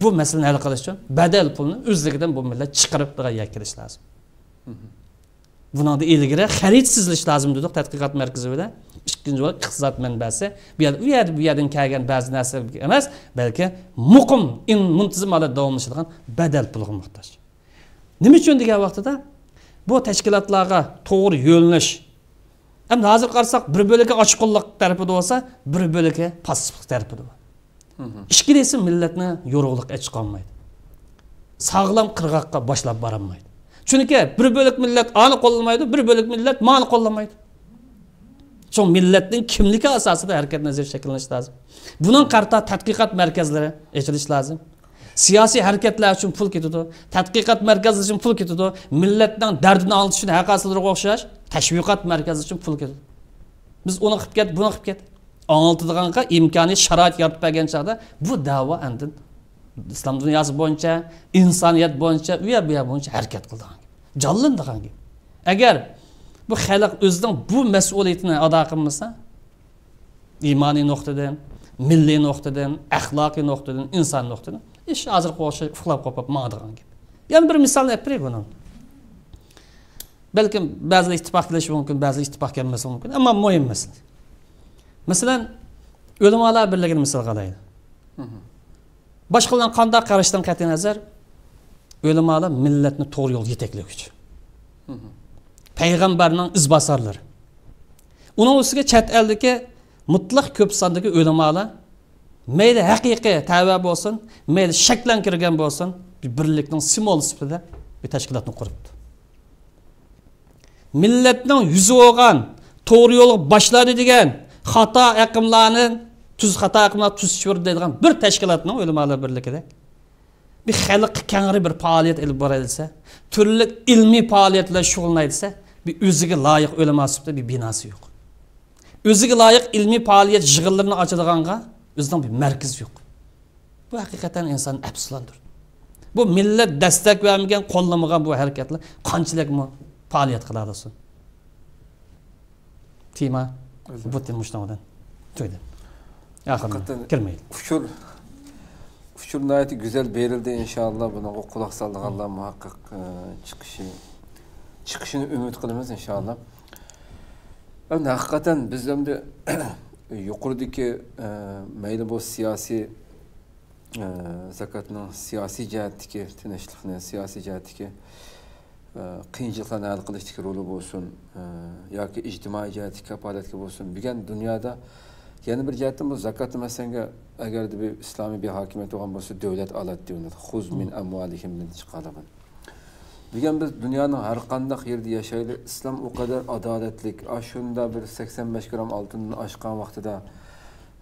بۇ مەسىلىنى ھەل قىلىش ئۈچۈن بەدەل پۇلنى ئۆزلۈكىدىن بۇ مىللەت چىقىرىپ تۇرغان يەرگە كېلىش لازىم. بۇنىڭدا ئىلگىرى خەرىتە تىزىلىش لازىم دېدۇق تەتقىقات مەركىزى بىلەن. ئىككىنچى بولۇپ ئىقتىساد مەنبەسى. بۇ يەردە، ئۇ يەردە، بۇ يەردىن كەلگەن بەزى نەرسىلەر ئەمەس، بەلكى مۇقىم، ئىن-، مۇنتىزىم ھالەتتە داۋاملىشىدىغان بەدەل پۇلىغا موھتاج. نېمە ئۈچۈن دېگەن ۋاقتىدا بۇ تەشكىلاتلارغا توغرا يۆنىلىش. ئەمدى ھازىر قارىساق، بىر بۆلىكى ئاشقۇنلۇق تەرىپىدە بولسا، بىر بۆلىكى پاسسىپلىق تەرىپىدە بار. ئىككىلىسى مىللەتنى يورۇقلۇققا ئېچىقالمايدۇ. ساغلام قىرغاققا باشلاپ بارالمايدۇ. چۈنكى بىر بۆلەك مىللەت ئانى قوللىمايدۇ، بىر بۆلەك مىللەت مانى قوللىمايدۇ. شۇڭا مىللەتنىڭ كىملىكى ئاساسىدا ھەرىكەت نەزەرىيەسى شەكىللىنىشى لازىم. بۇنىڭغا قارىتا تەتقىقات مەركەزلىرى ئېچىلىشى لازىم. سىياسىي ھەرىكەتلەر ئۈچۈن پۇل كېتىدۇ، تەتقىقات مەركەزلىرى ئۈچۈن پۇل كېتىدۇ، مىللەتنىڭ دەردىنى ئاڭلىتىش ئۈچۈن ھەر قايسىلىرىغا ئوخشاش تەشۋىقات مەركەزلىرى ئۈچۈن پۇل كېتىدۇ. بىز ئۇنى قىلىپ كەت، بۇنى قىلىپ كەت. ئاڭلىتىدىغانغا ئىمكانىيەت، شارائىت يارىتىپ بەرگەن چاغدا بۇ دەۋا ئاندىن ئىسلام دۇنياسى بويىچە، ئىنسانىيەت بويىچە، ئۇ يەر، بۇ يەر بويىچە ھەرىكەت قىلىدىغان گەپ. جانلىنىدىغان گەپ. ئەگەر بۇ خەلق ئۆزىنىڭ بۇ مەسئۇلىيىتىنى ئادا قىلمىسا، ئىمانىي نۇقتىدىن، مىللىي نۇقتىدىن، ئەخلاقىي نۇقتىدىن، ئىنسان نۇقتىدىن، ئىش ھازىرقى ئوخشاش ئۇخلاپ قوپۇپ ماڭىدىغان گەپ. يەنە بىر مىسالنى ئېلىپ بېرەي بۇنىڭ. بەلكىم بەزىلەر ئىتتىپاق كېلىشى مۇمكىن، بەزىلەر ئىتتىپاق كەلمەسلىكى مۇمكىن، ئەمما مۇھىم مەسىلە. مەسىلەن، ئۆلىمالار بىرلىكىنى مىسالغا ئالايلى. باشقىلارنىڭ قانداق قارىشىدىن قەتئىينەزەر، ئۆلىمالار مىللەتنى توغرا يولغا يېتەكلىگۈچى. پەيغەمبەرنىڭ ئىزباسارلىرى. ئۇنىڭ ئۈستىگە چەت ئەلدىكى مۇتلەق كۆپ ساندىكى ئۆلىمالار مەيلى ھەقىقىي تەۋە بولسۇن، مەيلى شەكلەن كىرگەن بولسۇن، بىر بىرلىكنىڭ سىمۋولى سۈپىتىدە بىر تەشكىلاتنى قۇرۇپتۇ. مىللەتنىڭ يۈزى بولغان، توغرا يولغا باشلادى دېگەن، خاتا ئېقىملارنى تۈز، خاتا ئېقىملارنى تۈزۈپ دەيدىغان بىر تەشكىلاتنىڭ، ئۆلىمالار بىرلىكىدەك، بىر خەلققە كەڭرى بىر پائالىيەت ئېلىپ باراي دېسە، تۈرلۈك ئىلمىي پائالىيەت بىلەن شۇغۇللىناي دېسە، بىر ئۆزىگە لايىق ئۆلىما سۈپىتىدە بىر بىناسى يوق. ئۆزىگە لايىق ئىلمىي پائالىيەت يىغىنلىرىنى ئاچىدىغانغا ئۆزىنىڭ بىر مەركىزى يوق. بۇ ھەقىقەتەن ئىنساننى ئەپسۇسلاندۇرىدۇ. بۇ مىللەت دەستەك بەرمىگەن، قوللىمىغان بۇ ھەرىكەتلەر قانچىلىكمۇ پائالىيەت قىلالىسۇن؟ تېما بۇ تېما مۇشۇنىڭ بىلەن تۈگىدى. ئاخىرىنى ھەقىقەتەن كىرمەيلى. ئۇچۇر، ئۇچۇر ناھايىتى گۈزەل بېرىلدى، ئىنشائاللا بۇنىڭغا قۇلاق سالىدىغانلار مۇھەققەق، ئە، چىقىشى، چىقىشىنى ئۈمىد قىلىمىز، ئىنشائاللا. ئەمدى ھەقىقەتەن بىز ئەمدى يۇقىرىدىكى، ئە، مەيلى بۇ سىياسىي، ئە، زاكاتنىڭ سىياسىي جەھەتتىكى تىنچلىقنى، سىياسىي جەھەتتىكى، ئە، قىيىنچىلىقلارنى ھەل قىلىشتىكى رولى بولسۇن، ئە، ياكى ئىجتىمائىي جەھەتتىكى كاپالەتلىكى بولسۇن، بۈگۈن دۇنيادا يەنە بىر جەھەتتىن بۇ زاكاتنى مەسىلەنگە، ئەگەردە بىر ئىسلامىي بىر ھاكىمىيەت بولغان بولسا، دۆلەت ئالاتتى ئۇنى. خۇز مىن ئەمۋالىھىم دېدى چىقالىغان. بۈگۈن بىز دۇنيانىڭ ھەر قانداق يېرىدە ياشايلى، ئىسلام ئۇ قەدەر ئادالەتلىك. ئاشۇنداق بىر سەكسەن بەش گرام ئالتۇندىن ئاشقان ۋاقتىدا،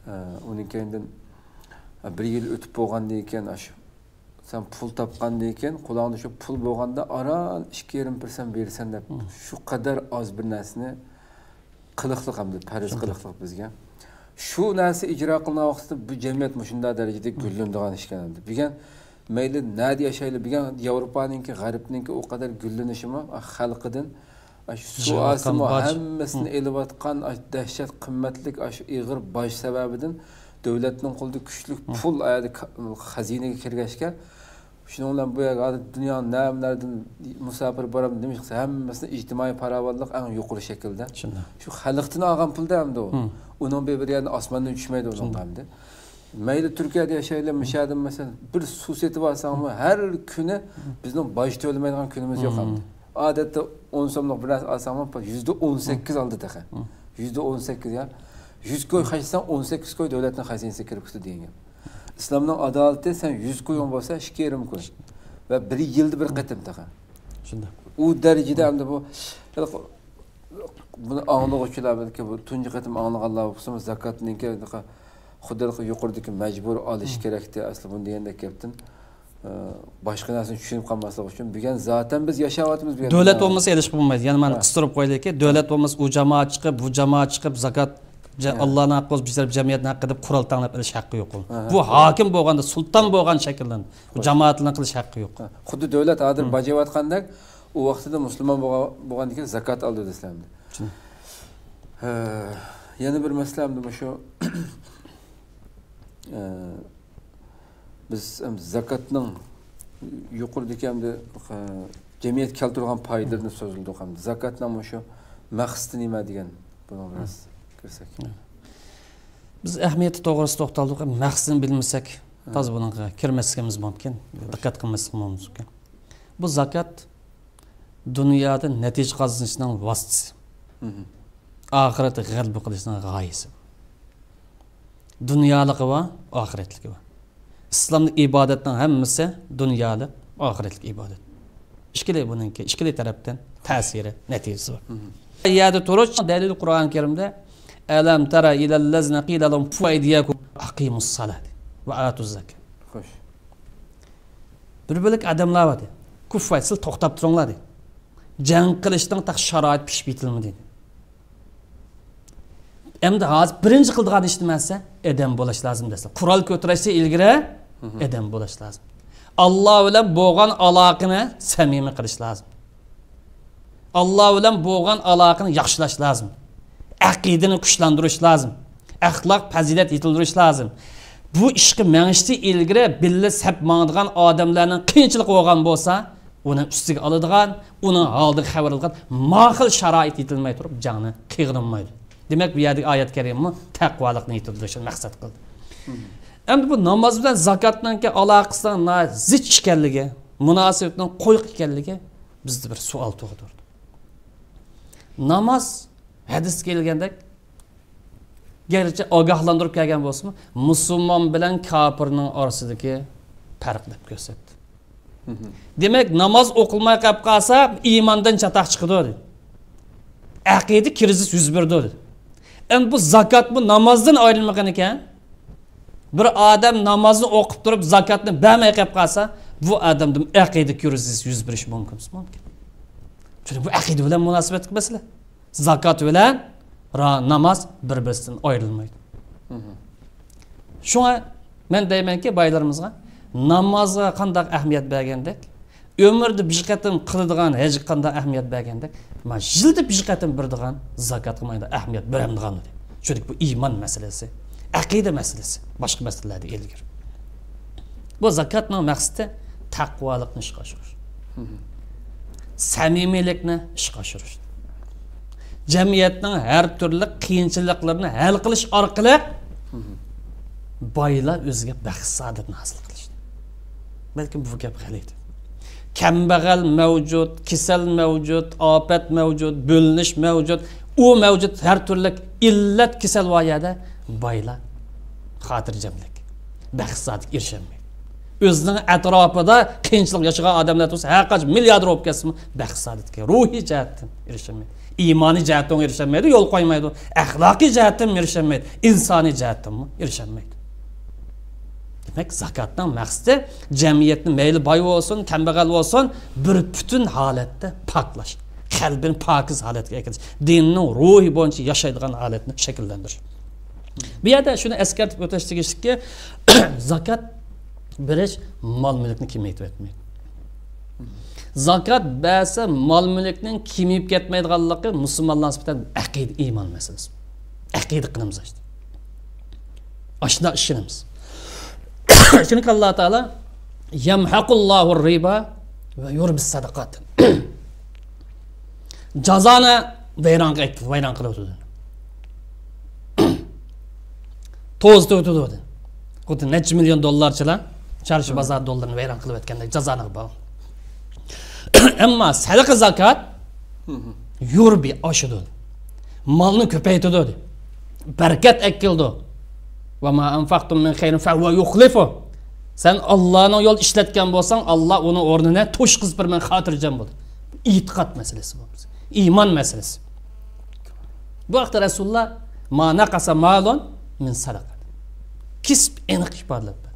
ئە، ئۇنىڭ كەينىدىن، ئە، بىر يىل ئۆتۈپ بولغاندىن كېيىن، ئاشۇ سەن پۇل تاپقاندىن كېيىن، قولۇڭدا شۇ پۇل بولغاندا، ئاران ئىككى يېرىم پىرسەنت بېرىسەن دەپ، شۇ قەدەر ئاز بىر نەرسىنى قىلىقلىق ھەمدە پەرز قىلىقلىق بىزگە. شۇ نەرسە ئىجرا قىلىنغان ۋاقتىدا بۇ جەمئىيەت مۇشۇنداق دەرىجىدە گۈللىنىدىغان ئىكەن ئەمدى. بۈگۈن مەيلى نەدە ياشايلى، بۈگۈن ياۋروپانىڭكى، غەربنىڭكى ئۇ قەدەر گۈللىنىشىمۇ خەلقىدىن ئاشۇ سۇ ئاستىمۇ ھەممىسىنى ئېلىۋاتقان ئاشۇ دەھشەت قىممەتلىك ئاشۇ ئېغىر باج سەۋەبىدىن دۆلەتنىڭ قولىدا كۈچلۈك پۇل ئايادا خەزىنىگە كىرگەچكە، شۇنىڭ بىلەن بۇ يەرگە ھازىر دۇنيانىڭ نەملەردىن مۇساپىر بارامدۇ، نېمە قىلسا، ھەممىسىنى ئىجتىمائىي پاراۋانلىق ئەڭ يۇقىرى شەكىلدە. شۇنداق. شۇ خەلقتىن ئالغان پۇلدا ئەمدى ئۇ. مم. ئۇنىڭ بىر، بىر يەردىن ئاسماندىن چۈشمەيدۇ ئۇنىڭغا ئەمدى. مەيلى تۈركىيەدە ياشايلى، مۇشۇ يەردە مەسىلەن، بىر سۇ سېتىپ ئالساڭمۇ، ھەر كۈنى بىزنىڭ باج تۆلىمەيدىغان كۈنىمىز يوق ئەمدى. ئادەتتە ئون سوملۇق بىر نەرسە ئالساڭمۇ، يۈزدە ئون سەككىز ئالدى تېخى. يۈزدە ئون سەككىز يا. يۈز كوي خەجلىسەڭ، ئون سەككىز كوي دۆلەتنىڭ خەزىنىسىگە كىرىپ كېتىدۇ دېگەن گەپ. ئىسلامنىڭ ئادالىتى، سەن يۈز كويۇڭ بولسا، ئىككى يېرىم كوي. ۋە بىر يىلدا بىر قېتىم تېخى. شۇنداق. ئۇ دەرىجىدە ئەمدى بۇ، بۇنى ئاڭلىغۇچىلار، بەلكى بۇ تۇنجى قېتىم ئاڭلىغانلار بولسىمۇ، زاكاتنىڭكى خۇددى يۇقىرىدىكى مەجبۇر ئالىش كېرەكتى، ئەسلى بۇنى دېگەندەك گەپتىن، ئە، باشقا نەرسىنى چۈشىنىپ قالماسلىق ئۈچۈن، بۈگۈن زاتەن بىز ياشاۋاتىمىز بۈگۈن دۆلەت دۇنيادا. بولمىسا ئېلىشقا بولمايدۇ. يەنە مانا قىستۇرۇپ قويايلىكى، دۆلەت بولمىسا ئۇ جامائەت چىقىپ، بۇ جامائەت چىقىپ، زاكات، جا-، ئاللانىڭ ھەققى بولسا، بىز جەمئىيەتنىڭ ھەققى دەپ قورال تەڭلەپ ئېلىش ھەققى يوق. بۇ ھاكىم بولغاندا، سۇلتان بولغان شەكىللەندى. بۇ جامائەتلەرنىڭ قىلىش ھەققى يوق. خۇددى دۆلەت ھازىر باج يەۋاتقاندەك، ئۇ ۋاقتىدا مۇسۇلمان بولغان، بولغاندىكىن زاكات ئالىدۇ دېسەم. ھە، يەنە بىر مەسىلە ئەمدى مۇشۇ، ئە، بىز ئەمدى زاكاتنىڭ يۇقىرىدىكى ئەمدى، ئە، جەمئىيەتكە كەلتۈرىدىغان پايدىلىرىنى سۆزلىدۇق. ئەمدى زاكاتنىڭ مۇشۇ مەقسىتى نېمە دېگەن، بۇنىڭغا بىراز كىرسەك. بىز ئەھمىيىتى توغرىسىدا توختالدۇق. مەقسىتىنى بىلمىسەك، تازا بۇنىڭغا كىرمەسلىكىمىز مۇمكىن. دىققەت قىلماسلىقىمىز مۇمكىن. بۇ زاكات دۇنيادا نەتىجە قازىنىشنىڭ ۋاسىتىسى. ئاخىرەتتە غەلىبە قىلىشنىڭ غايىسى. دۇنيالىقى بار، ئاخىرەتلىكى بار. ئىسلامدا ئىبادەتنىڭ ھەممىسى دۇنيالىق، ئاخىرەتلىك ئىبادەت. ئىككىلى بۇنىڭكى، ئىككىلى تەرەپتىن تەسىرى، نەتىجىسى بار. بۇ يەردە تۇرۇش دەلىل قۇرئان كەرىمدە، «ئەلەم تەرە ئىلەللەزىنە قىلە لەھۇم كۇففۇ ئەيدىيەكۇم ۋە ئەقىمۇس سالاتە ۋە ئاتۇز زاكا.» خوش. بىر بۆلەك ئادەملەر بار دېدى. كۇففا، سىلەر توختاپ تۇرۇڭلار دېدى. جەڭ قىلىشنىڭ تېخى شارائىت پىشىپ يېتىلمىدى دېدى. ئەمدى ھازىر بىرىنچى قىلىدىغان ئىش نېمە دېسە، ئادەم بولاش لازىم دېسە. قورال كۆتۈرۈشتىن ئىلگىرى ئادەم بولاش لازىم. ئاللا بىلەن بولغان ئالاقىنى سەمىمىي قىلىش لازىم. ئاللا بىلەن بولغان ئالاقىنى ياخشىلاش لازىم. ئەقىدىنى كۈچلەندۈرۈش لازىم. ئەخلاق پەزىلەت يېتىلدۈرۈش لازىم. بۇ ئىشقا مېڭىشتىن ئىلگىرى بىللە سەپ ماڭىدىغان ئادەملەرنىڭ قىيىنچىلىقى بولغان بولسا، ئۇنى ئۈستىگە ئالىدىغان، ئۇنىڭ ھالىدىن خەۋەر ئالىدىغان ماقۇل شارائىت يېتىلمەي تۇرۇپ جەڭنى قىغنىمايدۇ. دېمەك، بۇ يەردىكى ئايەت كەرىمىمۇ تەقۋالىقنى يېتىلدۈرۈشنى مەقسەت قىلدى. ئەمدى بۇ ناماز بىلەن زاكاتنىڭكى ئالاقىسىنىڭ ناھايىتى زىچ ئىكەنلىكى، مۇناسىۋىتىنىڭ قويۇق ئىكەنلىكى بىزدە بىر سوئال تۇغدۇرىدۇ. ناماز ھەدىستە كەلگەندەك، گەرچە ئاگاھلاندۇرۇپ كەلگەن بولسىمۇ، مۇسۇلمان بىلەن كاپىرنىڭ ئارىسىدىكى پەرق دەپ كۆرسەتتى. دېمەك، ناماز ئوقۇلماي قېلىپ قالسا، ئىماندىن چاتاق چىقىدۇ، دېدى. ئەقىدە كىرىزىس يۈز بېرىدۇ، دېدى. ئەمدى بۇ زاكاتمۇ نامازدىن ئايرىلمىغان ئىكەن. بىر ئادەم نامازنى ئوقۇپ تۇرۇپ، زاكاتنى بەرمەي قېلىپ قالسا، بۇ ئادەمدىن ئەقىدە كىرىزىس يۈز بېرىشى مۇمكىن، مۇمكىن. چۈنكى بۇ ئەقىدە بىلەن مۇناسىۋەتلىك مەسىلە. زاكات بىلەن را-، ناماز بىر-بىرسىدىن ئايرىلمايدۇ. شۇڭا مەن دەيمەنكى، بايلىرىمىزغا نامازغا قانداق ئەھمىيەت بەرگەندەك، ئۆمۈردە بىر قېتىم قىلىدىغان ھەجگە قانداق ئەھمىيەت بەرگەندەك، مانا يىلدا بىر قېتىم بېرىدىغان زاكاتقا مانا ئەھمىيەت بېرەمدىغان ئىدى. چۈنكى بۇ ئىمان مەسىلىسى، ئەقىدە مەسىلىسى، باشقا مەسىلىلەردىن ئىلگىرى. بۇ زاكاتنىڭ مەقسىتى تەقۋالىقنى ئىشقا ئاشۇرۇش، سەمىمىيلىكنى ئىشقا ئاشۇرۇش، جەمئىيەتنىڭ ھەر تۈرلۈك قىيىنچىلىقلىرىنى ھەل قىلىش ئارقىلىق بايلار ئۆزىگە بەخت سائادەتنى ھاسىل قىلىش. بەلكىم بۇ گەپ غەلىتە. كەمبەغەل مەۋجۇت، كېسەل مەۋجۇت، ئاپەت مەۋجۇت، بۆلۈنۈش مەۋجۇت، ئۇ مەۋجۇت، ھەر تۈرلۈك ئىللەت، كېسەل بار يەردە بايلار خاتىرجەملىك، بەخت سائادەتكە ئېرىشەلمەيدۇ. ئۆزىنىڭ ئەتراپىدا قىيىنچىلىق ياشىغان ئادەملەر تۇرسا، ھەر قانچە مىلياردېر بولۇپ كەتسىمۇ، بەخت سائادەتكە روھىي جەھەتتىن ئېرىشەلمەيدۇ. ئىمانىي جەھەتتىن ئېرىشەلمەيدۇ، يول قويمايدۇ. ئەخلاقىي جەھەتتىنمۇ ئېرىشەلمەيدۇ. ئىنسانىي جەھەتتىنمۇ ئېرىشەلمەيدۇ. دېمەك، زاكاتنىڭ مەقسىتى جەمئىيەتنى مەيلى باي بولسۇن، كەمبەغەل بولسۇن، بىر پۈتۈن ھالەتتە پاكلاش، قەلبىنى پاكىز ھالەتكە ئەكىلىش، دىننىڭ روھى بويىچە ياشايدىغان ھالەتنى شەكىللەندۈرۈش. بۇ يەردە شۇنى ئەسكەرتىپ ئۆتۈش تېگىشلىككى، زاكات بېرىش مال-مۈلۈكنى كېمەيتىۋەتمەيدۇ. زاكات بەرسە مال-مۈلۈكنىڭ كېمىيىپ كەتمەيدىغانلىقى مۇسۇلمانلار نىسبەتەن ئەقىدە، ئىمان مەسىلىسى. ئەقىدە قىلىمىز ئاشۇنداق. ئاشۇنداق ئىشىنىمىز. چۈنكى ئاللا تائالا يمحق الله الربا ويربي الصدقات. جازانى ۋەيران، ۋەيران قىلىۋېتىدۇ. توزۇتۇۋېتىدۇ. خۇددى نەچچە مىليون دوللارچىلار چارشى بازار دوللىرىنى ۋەيران قىلىۋەتكەندەك جازانى قىلىپ. ئەمما سەدىقە زاكات يۇربى، ئاشىدۇ. مالنى كۆپەيتىدۇ. بەرىكەت ئەكېلىدۇ. وما أنفقتم من خير فهو يخلفه. سەن ئاللانىڭ يولىدا ئىشلەتكەن بولساڭ، ئاللا ئۇنىڭ ئورنىنى توشقۇزۇپ بېرىمەن، خاتىرجەم بول. ئېتىقاد مەسىلىسى بۇ. ئىمان مەسىلىسى. بۇ ھەقتە رەسۇلۇللا، ما نقص مال من صدقة. كېسىپ ئېنىق ئىپادىلەپ بەردى.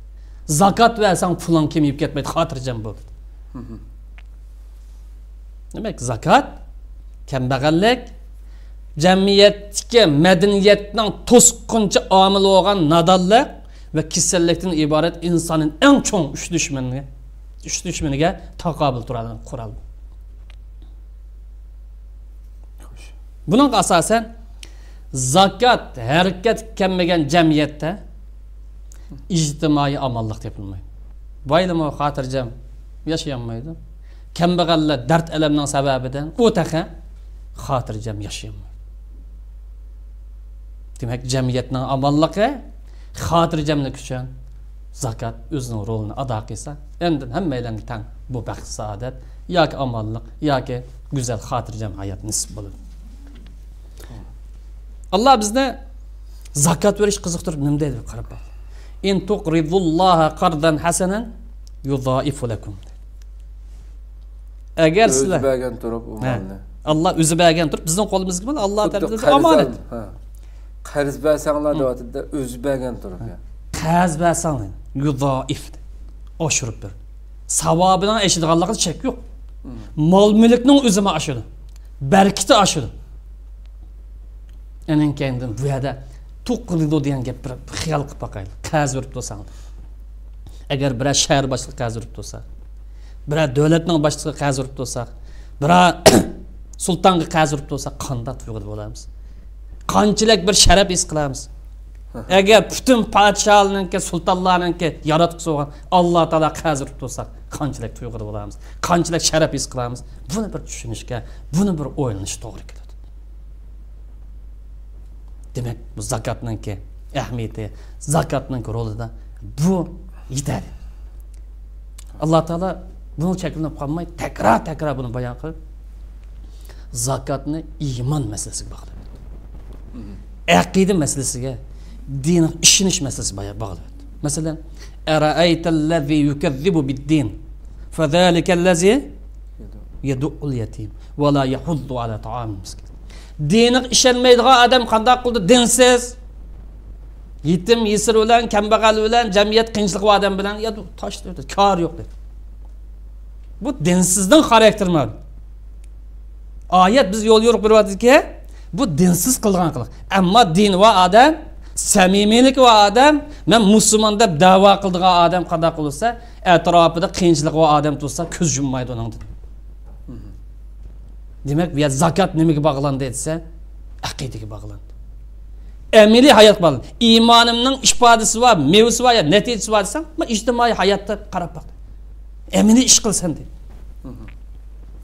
زاكات بەرسەڭ پۇلۇڭ كېمىيىپ كەتمەيدۇ، خاتىرجەم بول. دېمەك، زاكات، كەمبەغەللىك، جەمئىيەتتىكى مەدەنىيەتنىڭ توسقۇنچى ئامىلى بولغان نادانلىق ۋە كېسەللىكتىن ئىبارەت ئىنساننىڭ ئەڭ چوڭ ئۈچ دۈشمىنى، ئۈچ دۈشمىنىگە تاقابىل تۇرىدىغان قورال. بۇنىڭغا ئاساسەن، زاكات ھەرىكەتكە كەلمىگەن جەمئىيەتتە ئىجتىمائىي ئامانلىق تېپىلمايدۇ. بايلىمۇ خاتىرجەم ياشىيالمايدۇ. كەمبەغەللەر دەرد-ئەلەمنىڭ سەۋەبىدىن ئۇ تېخى خاتىرجەم ياشىيالمايدۇ. دېمەك، جەمئىيەتنىڭ ئامانلىقى، خاتىرجەملىك ئۈچۈن زاكات ئۆزىنىڭ رولىنى ئادا قىلسا، ئاندىن ھەممەيلەنگە تەڭ بۇ بەخت-سائادەت ياكى ئامانلىق ياكى گۈزەل خاتىرجەم ھايات نېسىپ بولىدۇ. ئاللا بىزنى زاكات بېرىشكە قىزىقتۇرۇپ نېمە دەيدۇ، بىر قاراپ باقايلى. إن تقرضوا الله قرضا حسنا يضاعفه لكم. ئەگەر سىلەر، ئۆزى بەرگەن تۇرۇپ ئۇ مالنى. ئاللا ئۆزى بەرگەن تۇرۇپ، بىزنىڭ قولىمىزدىكى مال ئاللا تەرىپىدىن ئامانەت. قەرز بەرسەڭلار دەۋاتىدۇ، ئۆزى بەرگەن تۇرۇپ. قەرز بەرسەڭلار، يۇزائىف، ئاشۇرۇپ بېرىدۇ. ساۋابىنىڭ ئېشىدىغانلىقىدا شەك يوق. مال-مۈلۈكنىڭ ئۆسۈمى ئاشىدۇ. بەرىكىتى ئاشىدۇ. ئەنىڭ كەينىدىن بۇ يەردە تۇقرىدۇ دېگەن گەپ، بىر خىيال قىلىپ باقايلى. قەرز بېرىپ تۇرساڭ. ئەگەر بىرەر شەھەر باشلىقى قەرز بېرىپ تۇرسا، بىرەر دۆلەتنىڭ باشلىقى قەرز بېرىپ تۇرسا، بىرەر سۇلتانغا قەرز بېرىپ تۇرسا، قانداق تۇيغۇدا بولىمىز؟ قانچىلىك بىر شەرەپ ھېس قىلىمىز؟ ئەگەر پۈتۈن پادىشاھلارنىڭكى، سۇلتانلارنىڭكى ياراتقۇسى بولغان ئاللا تائالا قەرز بېرىپ تۇرساق، قانچىلىك تۇيغۇدا بولىمىز؟ قانچىلىك شەرەپ ھېس قىلىمىز؟ بۇنى بىر چۈشىنىشكە، بۇنى بىر ئويلىنىشقا توغرا كېلىدۇ. دېمەك، بۇ زاكاتنىڭكى ئەھمىيىتى، زاكاتنىڭكى رولىدا بۇ يېتەرلىك. ئاللا تائالا بۇنىڭ چەكلىنىپ قالماي، تەكرار، تەكرار بۇنى بايان قىلىپ، زاكاتنى ئىمان مەسىلىسىگە باغلىدى. ئەقىدە مەسىلىسىگە، دىنغا ئىشىنىش مەسىلىسىگە بايا-، باغلىدى. مەسىلەن، أرأيت الذي يكذب بالدين فذلك الذي يدع اليتيم ولا يحض على طعام المسكين. دىنىغا ئىشەنمەيدىغان ئادەم قانداق قىلىدۇ؟ دىنسىز. يېتىم يېسىر بىلەن، كەمبەغەل بىلەن، جەمئىيەت قىيىنچىلىقى بار ئادەم بىلەن، يا، تاشلاپ يۈرىدۇ، كارى يوق دەيدۇ. بۇ دىنسىزنىڭ خاراكتېرى مانا. ئايەت بىز يول يورۇق بېرىۋاتىدۇكى، بۇ دىنسىز قىلغان قىلىق. ئەمما دىنى بار ئادەم، سەمىمىيلىكى بار ئادەم، مەن مۇسۇلمان دەپ دەۋا قىلىدىغان ئادەم قانداق قىلسا، ئەتراپىدا قىيىنچىلىقى بار ئادەم تۇرسا، كۆز يۇممايدۇ ئۇنىڭدىن. دېمەك، بۇ يەردە زاكات نېمىگە باغلاندى دېسە، ئەقىدىگە باغلاندى. ئەمەلىي ھاياتقا باغلاندى. ئىمانىمنىڭ ئىپادىسى بار، مېۋىسى بار يا نەتىجىسى بار دېسەڭ، مانا ئىجتىمائىي ھاياتتا قاراپ باق. ئەمەلىي ئىش قىلىسەن دەيدۇ.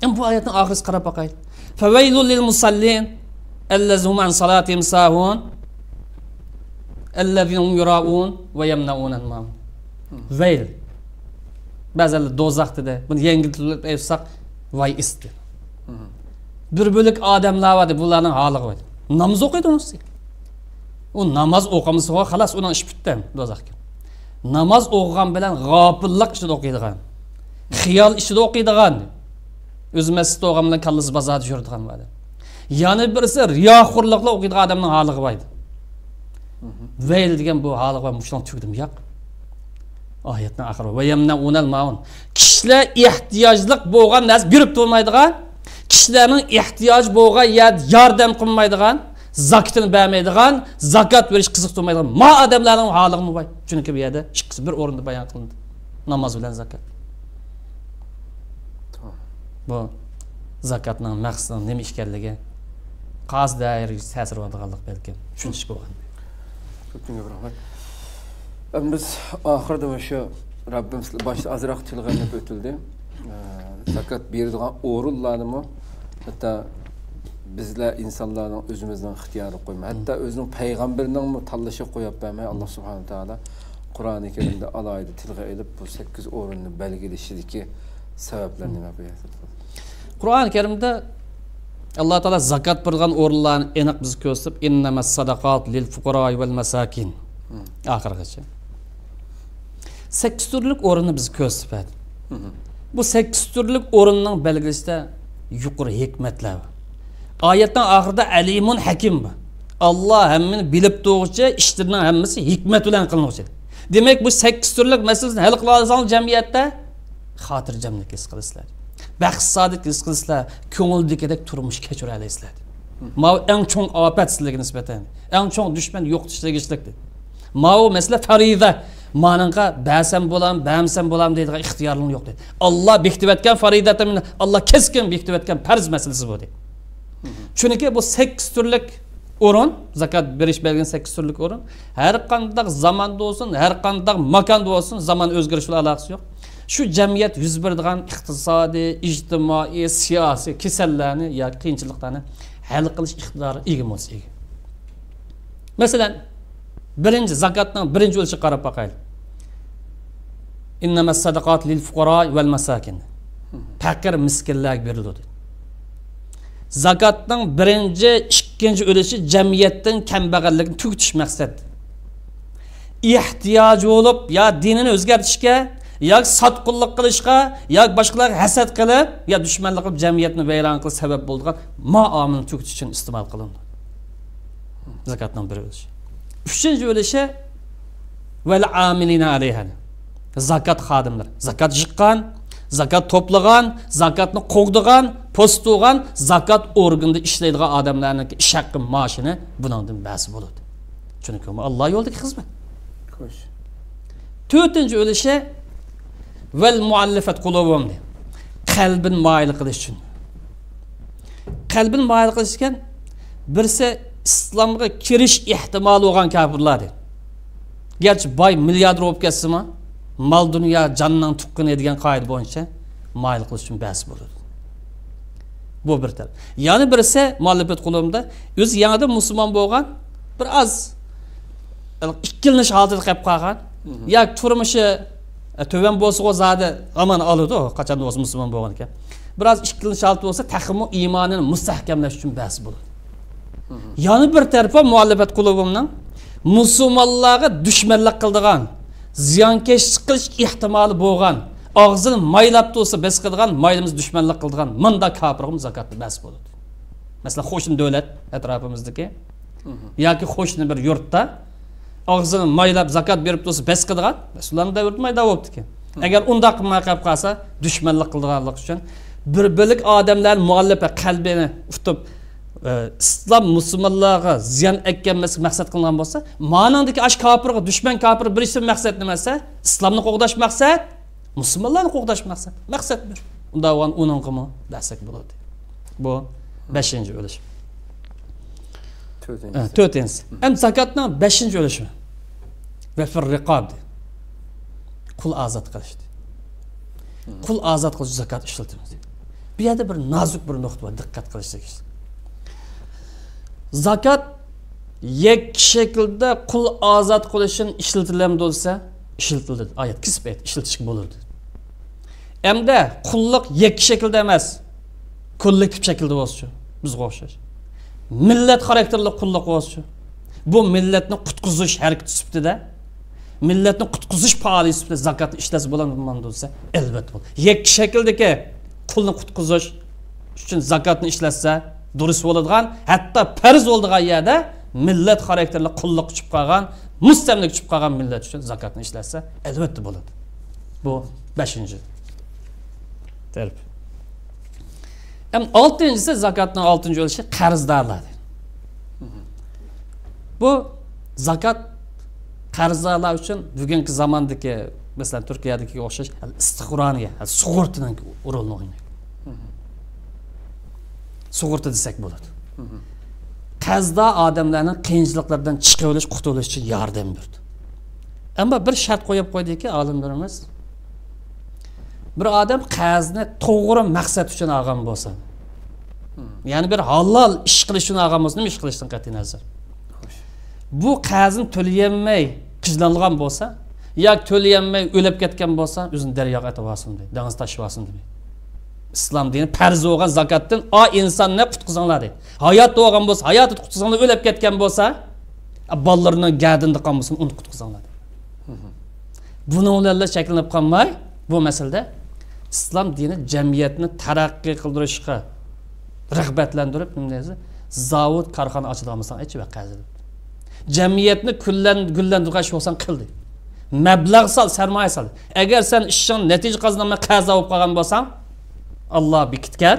ئەمما بۇ ئايەتنىڭ ئاخىرىسىغا قاراپ باقايلى. فويل للمصلين الذين هم عن صلاتهم ساهون الذين هم يراءون ويمنعون الماعون. ۋەيل. بەزىلەر دوزاخ دېدى. بۇنى يەڭگىللەپ ئېيتساق، ۋاي ئىس دېدى. بىر بۆلەك ئادەملەر بار دېدى، بۇلارنىڭ ھالىغا ۋاي. ناماز ئوقۇيدۇ ئۇنىسى. ئۇ ناماز ئوقۇمىسىغۇ، خالاس، ئۇنىڭ ئىشى پۈتتى، دوزاخكە. ناماز ئوقۇغان بىلەن غاپىللىق ئىچىدە ئوقۇيدىغان، خىيال ئىچىدە ئوقۇيدىغان، ئۆزى مەسچىتتە بولغان بىلەن كاللىسى بازاردا يۈرىدىغان بىر ئادەم. يەنە بىرسى رىياخورلۇقلا ئوقۇيدىغان ئادەمنىڭ ھالىغا بايدى. ۋەيل دېگەن بۇ ھالىغا باي مۇشۇنىڭ تۈگىدىمۇ ياق. ئايەتنىڭ ئاخىرى، ويمنعون الماعون. كىشىلەر ئېھتىياجلىق بولغان نەرسە بېرىپ تۇرمايدىغان، كىشىلەرنىڭ ئېھتىياجى بولغان يەردە ياردەم قىلمايدىغان، زاكىتىنى بەرمەيدىغان، زاكات بېرىش قىزىقتۇرمايدىغان ما ئادەملەرنىڭ ھالىغىمۇ باي. چۈنكى بۇ يەردە ئىككىسى بىر ئورۇندا بايان قىلىندى. ناماز بىلەن زاكات. بۇ زاكاتنىڭ مەقسىتىنىڭ نېمە ئىكەنلىكى، قازى دائىرىگە تەسىر بولىدىغانلىق بەلكىم چۈشىنىش بولغان. كۆپتىن كۆپ رەھمەت. ئەمدى بىز ئاخىرىدا مۇشۇ رەببىمىز باشتا ئازراق تىلغا ئېلىپ ئۆتۈلدى. ئە، زاكات بېرىدىغان ئورۇنلارنىمۇ ھەتتا بىزلەر ئىنسانلارنىڭ ئۆزىمىزنىڭ ئىختىيارىغا قويماي، ھەتتا ئۆزىنىڭ پەيغەمبىرىنىڭمۇ تاللىشىغا قويۇپ بەرمەي، ئاللا سۇبھانە تائالا قۇرئانى كەرىمدە ئالاھىدە تىلغا ئېلىپ، بۇ سەككىز ئورۇننى بەلگىلىشىدىكى سەۋەبلەر نېمە بۇ يەردە؟ قۇرئانى كەرىمدە ئاللا تائالا زاكات بېرىدىغان ئورۇنلارنى ئېنىق بىزگە كۆرسىتىپ، ئىننەمەس سەدەقات لىل فۇقراي ۋەل مەساكىن. ئاخىرغىچە. سەككىز تۈرلۈك ئورۇننى بىزگە كۆرسىتىپ بەردى. بۇ سەككىز تۈرلۈك ئورۇننىڭ بەلگىلىشىدە يۇقىرى ھېكمەتلەر بار. ئايەتنىڭ ئاخىرىدا ئەلىمۇن ھەكىم بار. ئاللا ھەممىنى بىلىپ تۇرغۇچى، ئىشلىرىنىڭ ھەممىسى ھېكمەت بىلەن قىلىنغۇچى. دېمەك، بۇ سەككىز تۈرلۈك مەسىلىنى ھەل قىلالىساڭلار جەمئىيەتتە خاتىرجەملىك ھېس قىلىسىلەر. بەخت سائادەت ھېس قىلىسىلەر. كۆڭۈلدىكىدەك تۇرمۇش كەچۈرەلەيسىلەر. ماۋۇ ئەڭ چوڭ ئاپەت سىلەرگە نىسبەتەن. ئەڭ چوڭ دۈشمەن يوقىتىش تېگىشلىك. ماۋۇ مەسىلە پەرىزە. مانىڭغا بەرسەم بولام، بەرمىسەم بولام دەيدىغان ئىختىيارلىقىڭ يوق دەيدۇ. ئاللا بېكىتىۋەتكەن پەرىزەتىن، ئاللا كەسكىن بېكىتىۋەتكەن پەرز مەسىلىسى بۇ دەيدۇ. چۈنكى بۇ سەككىز تۈرلۈك ئورۇن، زاكات بېرىش بەرگەن سەككىز تۈرلۈك ئورۇن، ھەر قانداق زاماندا بولسۇن، ھەر قانداق ماكاندا بولسۇن، زامان ئۆزگىرىش بىلەن ئالاقىسى يوق. شۇ جەمئىيەت يۈز بېرىدىغان ئىقتىسادىي، ئىجتىمائىي، سىياسىي كېسەللەرنى ياكى قىيىنچىلىقلارنى ھەل قىلىش ئىقتىدارىغا ئىگە بولسا ئىگە. مەسىلەن، بىرىنچى، زاكاتنىڭ بىرىنچى ئۈلۈشىگە قاراپ باقايلى. ئىننەمەس سەدەقات لىل فۇقەرا ۋەل مەساكىن. پەقىر مىسكىنلەرگە بېرىلىدۇ. زاكاتنىڭ بىرىنچى، ئىككىنچى ئۈلۈشى جەمئىيەتنىڭ كەمبەغەللىكىنى تۈگىتىش مەقسەت. ئېھتىياجى بولۇپ يا دىنىنى ئۆزگەرتىشكە، ياكى ساتقۇنلۇق قىلىشقا، ياكى باشقىلارغا ھەسەت قىلىپ يا دۈشمەنلىك قىلىپ جەمئىيەتنى ۋەيران قىلىش سەۋەب بولىدىغان مائامىلىنى تۈگىتىش ئۈچۈن ئىستېمال قىلىنىدۇ. زاكاتنىڭ بىر ئۈلۈشى. ئۈچىنچى ئۈلۈشى ۋەل ئامىلىنە ئەلەيھا. زاكات خادىملىرى. زاكات يىغقان، زاكات توپلىغان، زاكاتنى قوغدىغان، پوست تۇغان، زاكات ئورگىنىدا ئىشلەيدىغان ئادەملەرنىڭ ئىش ھەققى مائاشىنى بۇنىڭدىن بەرسە بولىدۇ. چۈنكى ئۇ ئاللا يولىدىكى خىزمەت. خوش. تۆتىنچى ئۈلۈشى ۋەل مۇئەللىفەت قۇلۇبۇھۇم دەيدۇ. قەلبىنى مايىل قىلىش ئۈچۈن. قەلبىنى مايىل قىلىش ئىكەن، بىرسى ئىسلامغا كىرىش ئېھتىمالى بولغان كاپىرلار دەيدۇ. گەرچە باي مىلياردېر بولۇپ كەتسىمۇ، مال دۇنيا جاننىڭ تۇغقىنى دېگەن قائىدە بويىچە مايىل قىلىش ئۈچۈن بەرسە بولىدۇ. بۇ بىر تەرەپ. يەنە بىرسى مۇئەللىفەت قۇلۇبۇمدا ئۆزى يېڭىدىن مۇسۇلمان بولغان، بىر ئاز ئىككىلىنىش ھالىتىدە قېلىپ قالغان ياكى تۇرمۇشى، ئە، تۆۋەن بولسىغۇ زادى ئامان ئالىدۇ، قاچان بولسا مۇسۇلمان بولغان ئىكەن. بىراز ئىككىلىنىش ھالىتى بولسا تېخىمۇ ئىمانىنى مۇستەھكەملەش ئۈچۈن بەرسە بولىدۇ. يەنە بىر تەرىپى مۇئەللىفەت قۇلۇبۇمنىڭ مۇسۇلمانلارغا دۈشمەنلىك قىلىدىغان، زىيانكەشلىك قىلىش ئېھتىمالى بولغان، ئاغزىنى مايلاپ تۇرسا بېسىقىدىغان، مايلىمىسا دۈشمەنلىك قىلىدىغان مۇنداق كاپىرغىمۇ زاكاتنى بەرسە بولىدۇ. مەسىلەن، قوشنا دۆلەت ئەتراپىمىزدىكى ياكى قوشنا بىر يۇرتتا ئاغزىنى مايلاپ زاكات بېرىپ تۇرسا بەس قىلىدىغان، مەسىلەن، دەۋردە مايدا بولۇپتىكەن. ئەگەر ئۇنداق قىلماي قېلىپ قالسا، دۈشمەنلىك قىلىدىغانلىق ئۈچۈن بىر بۆلەك ئادەملەرنى مۇئەللىپە قەلبىنى ئۇتۇپ، ئە، ئىسلام مۇسۇلمانلارغا زىيان ئەتكەنمەسلىك مەقسەت قىلىنغان بولسا، مانىڭدىكى ئاش كاپىرغا دۈشمەن كاپىر بىر ئىسىم مەقسەت نېمە دېسە، ئىسلامنى قوغداش مەقسەت، مۇسۇلمانلارنى قوغداش مەقسەت. مەقسەت بىر. ئۇنداق بولغان ئۇنىڭغىمۇ بەرسەك بولىدۇ. بۇ بەشىنچى ئۈلۈش. تۆتىنچىسى. ئە، تۆتىنچىسى. ئەمدى زاكاتنىڭ بەشىنچى ئۈلۈشى. ۋە فىر رىقاب دېدى. قۇل ئازاد قىلىش دېدى. قۇل ئازاد قىلىش زاكات ئىشلىتىمىز دېدى. بۇ يەردە بىر نازۇك بىر نۇقتا بار، دىققەت قىلىش تېگىشلىك. زاكات يەككە شەكىلدە قۇل ئازاد قىلىشتىن ئىشلىتىلەمدۇ دېسە، ئىشلىتىلدى. ئايەت كېسىپ ئېيت، ئىشلىتىشكە بولىدۇ. ئەمدى قۇللۇق يەككە شەكىلدە ئەمەس، كوللېكتىپ شەكىلدە بولسىچۇ، بىزگە ئوخشاش. مىللەت خاراكتېرلىك قۇللۇق بولسىچۇ. بۇ مىللەتنى قۇتقۇزۇش ھەرىكىتى سۈپىتىدە، مىللەتنى قۇتقۇزۇش پائالىيىتى سۈپىتىدە زاكاتنى ئىشلەتسە بولامدۇ دېسە، ئەلۋەتتە بولىدۇ. يەككە شەكىلدىكى قۇلنى قۇتقۇزۇش ئۈچۈن زاكاتنى ئىشلەتسە دۇرۇس بولىدىغان، ھەتتا پەرز بولىدىغان يەردە مىللەت خاراكتېرلىك قۇللۇققا چۈشۈپ قالغان، مۇستەملىكىگە چۈشۈپ قالغان مىللەت ئۈچۈن زاكاتنى ئىشلەتسە ئەلۋەتتە بولىدۇ. بۇ بەشىنچى تەرىپى. ئەمدى ئالتىنچىسى، زاكاتنىڭ ئالتىنچى ئۈلۈشى قەرزدارلار. بۇ زاكات قەرزدارلار ئۈچۈن بۈگۈنكى زاماندىكى، مەسىلەن، تۈركىيەدىكىگە ئوخشاش ئىستىقرانىيە، سۇغۇرتىنىڭ رولىنى ئوينايدۇ. سۇغۇرتا دېسەك بولىدۇ. قەرزدار ئادەملەرنىڭ قىيىنچىلىقلىرىدىن چىقىۋېلىش، قۇتۇلۇش ئۈچۈن ياردەم بېرىدۇ. ئەمما بىر شەرت قويۇپ قويدىكى ئالىملىرىمىز، بىر ئادەم قەرزنى توغرا مەقسەت ئۈچۈن ئالغان بولسا، يەنى بىر ھالال ئىش قىلىش ئۈچۈن ئالغان بولسا، نېمە ئىش قىلىشتىن قەتئىينەزەر، بۇ قەرزنى تۆلىيەلمەي قىينالغان بولسا ياكى تۆلىيەلمەي ئۆلۈپ كەتكەن بولسا، ئۆزىنى دەرياغا ئېتىۋالسۇن دەيدۇ، دېڭىزغا تاشلىۋالسۇن دەيدۇ. ئىسلام دىنى پەرز بولغان زاكاتتىن، ئا، ئىنساننى قۇتقۇزۇڭلار دەيدۇ. ھايات بولغان بولسا، ھاياتىدا قۇتقۇزۇڭلار، ئۆلۈپ كەتكەن بولسا، بالىلىرىنىڭ گەدىنىدە قالمىسۇن، ئۇنى قۇتقۇزۇڭلار دەيدۇ. بۇنىڭ بىلەنلا چەكلىنىپ قالماي، بۇ مەسىلىدە ئىسلام دىنى جەمئىيەتنى تەرەققىي قىلدۇرۇشقا رىغبەتلەندۈرۈپ، نېمە دەيسىز، زاۋۇت، كارخانا ئاچىدىغان بولساڭ، ئېچىۋەر قەرزىنى. جەمئىيەتنى گۈللەن-، گۈللەندۈرگەن ئىش بولساڭ قىل دەيدۇ. مەبلەغ سال، سەرمايە سال. ئەگەر سەن ئىشىڭ نەتىجە قازىنالماي قەرزدار بولۇپ قالغان بولساڭ، ئاللا بېكىتكەن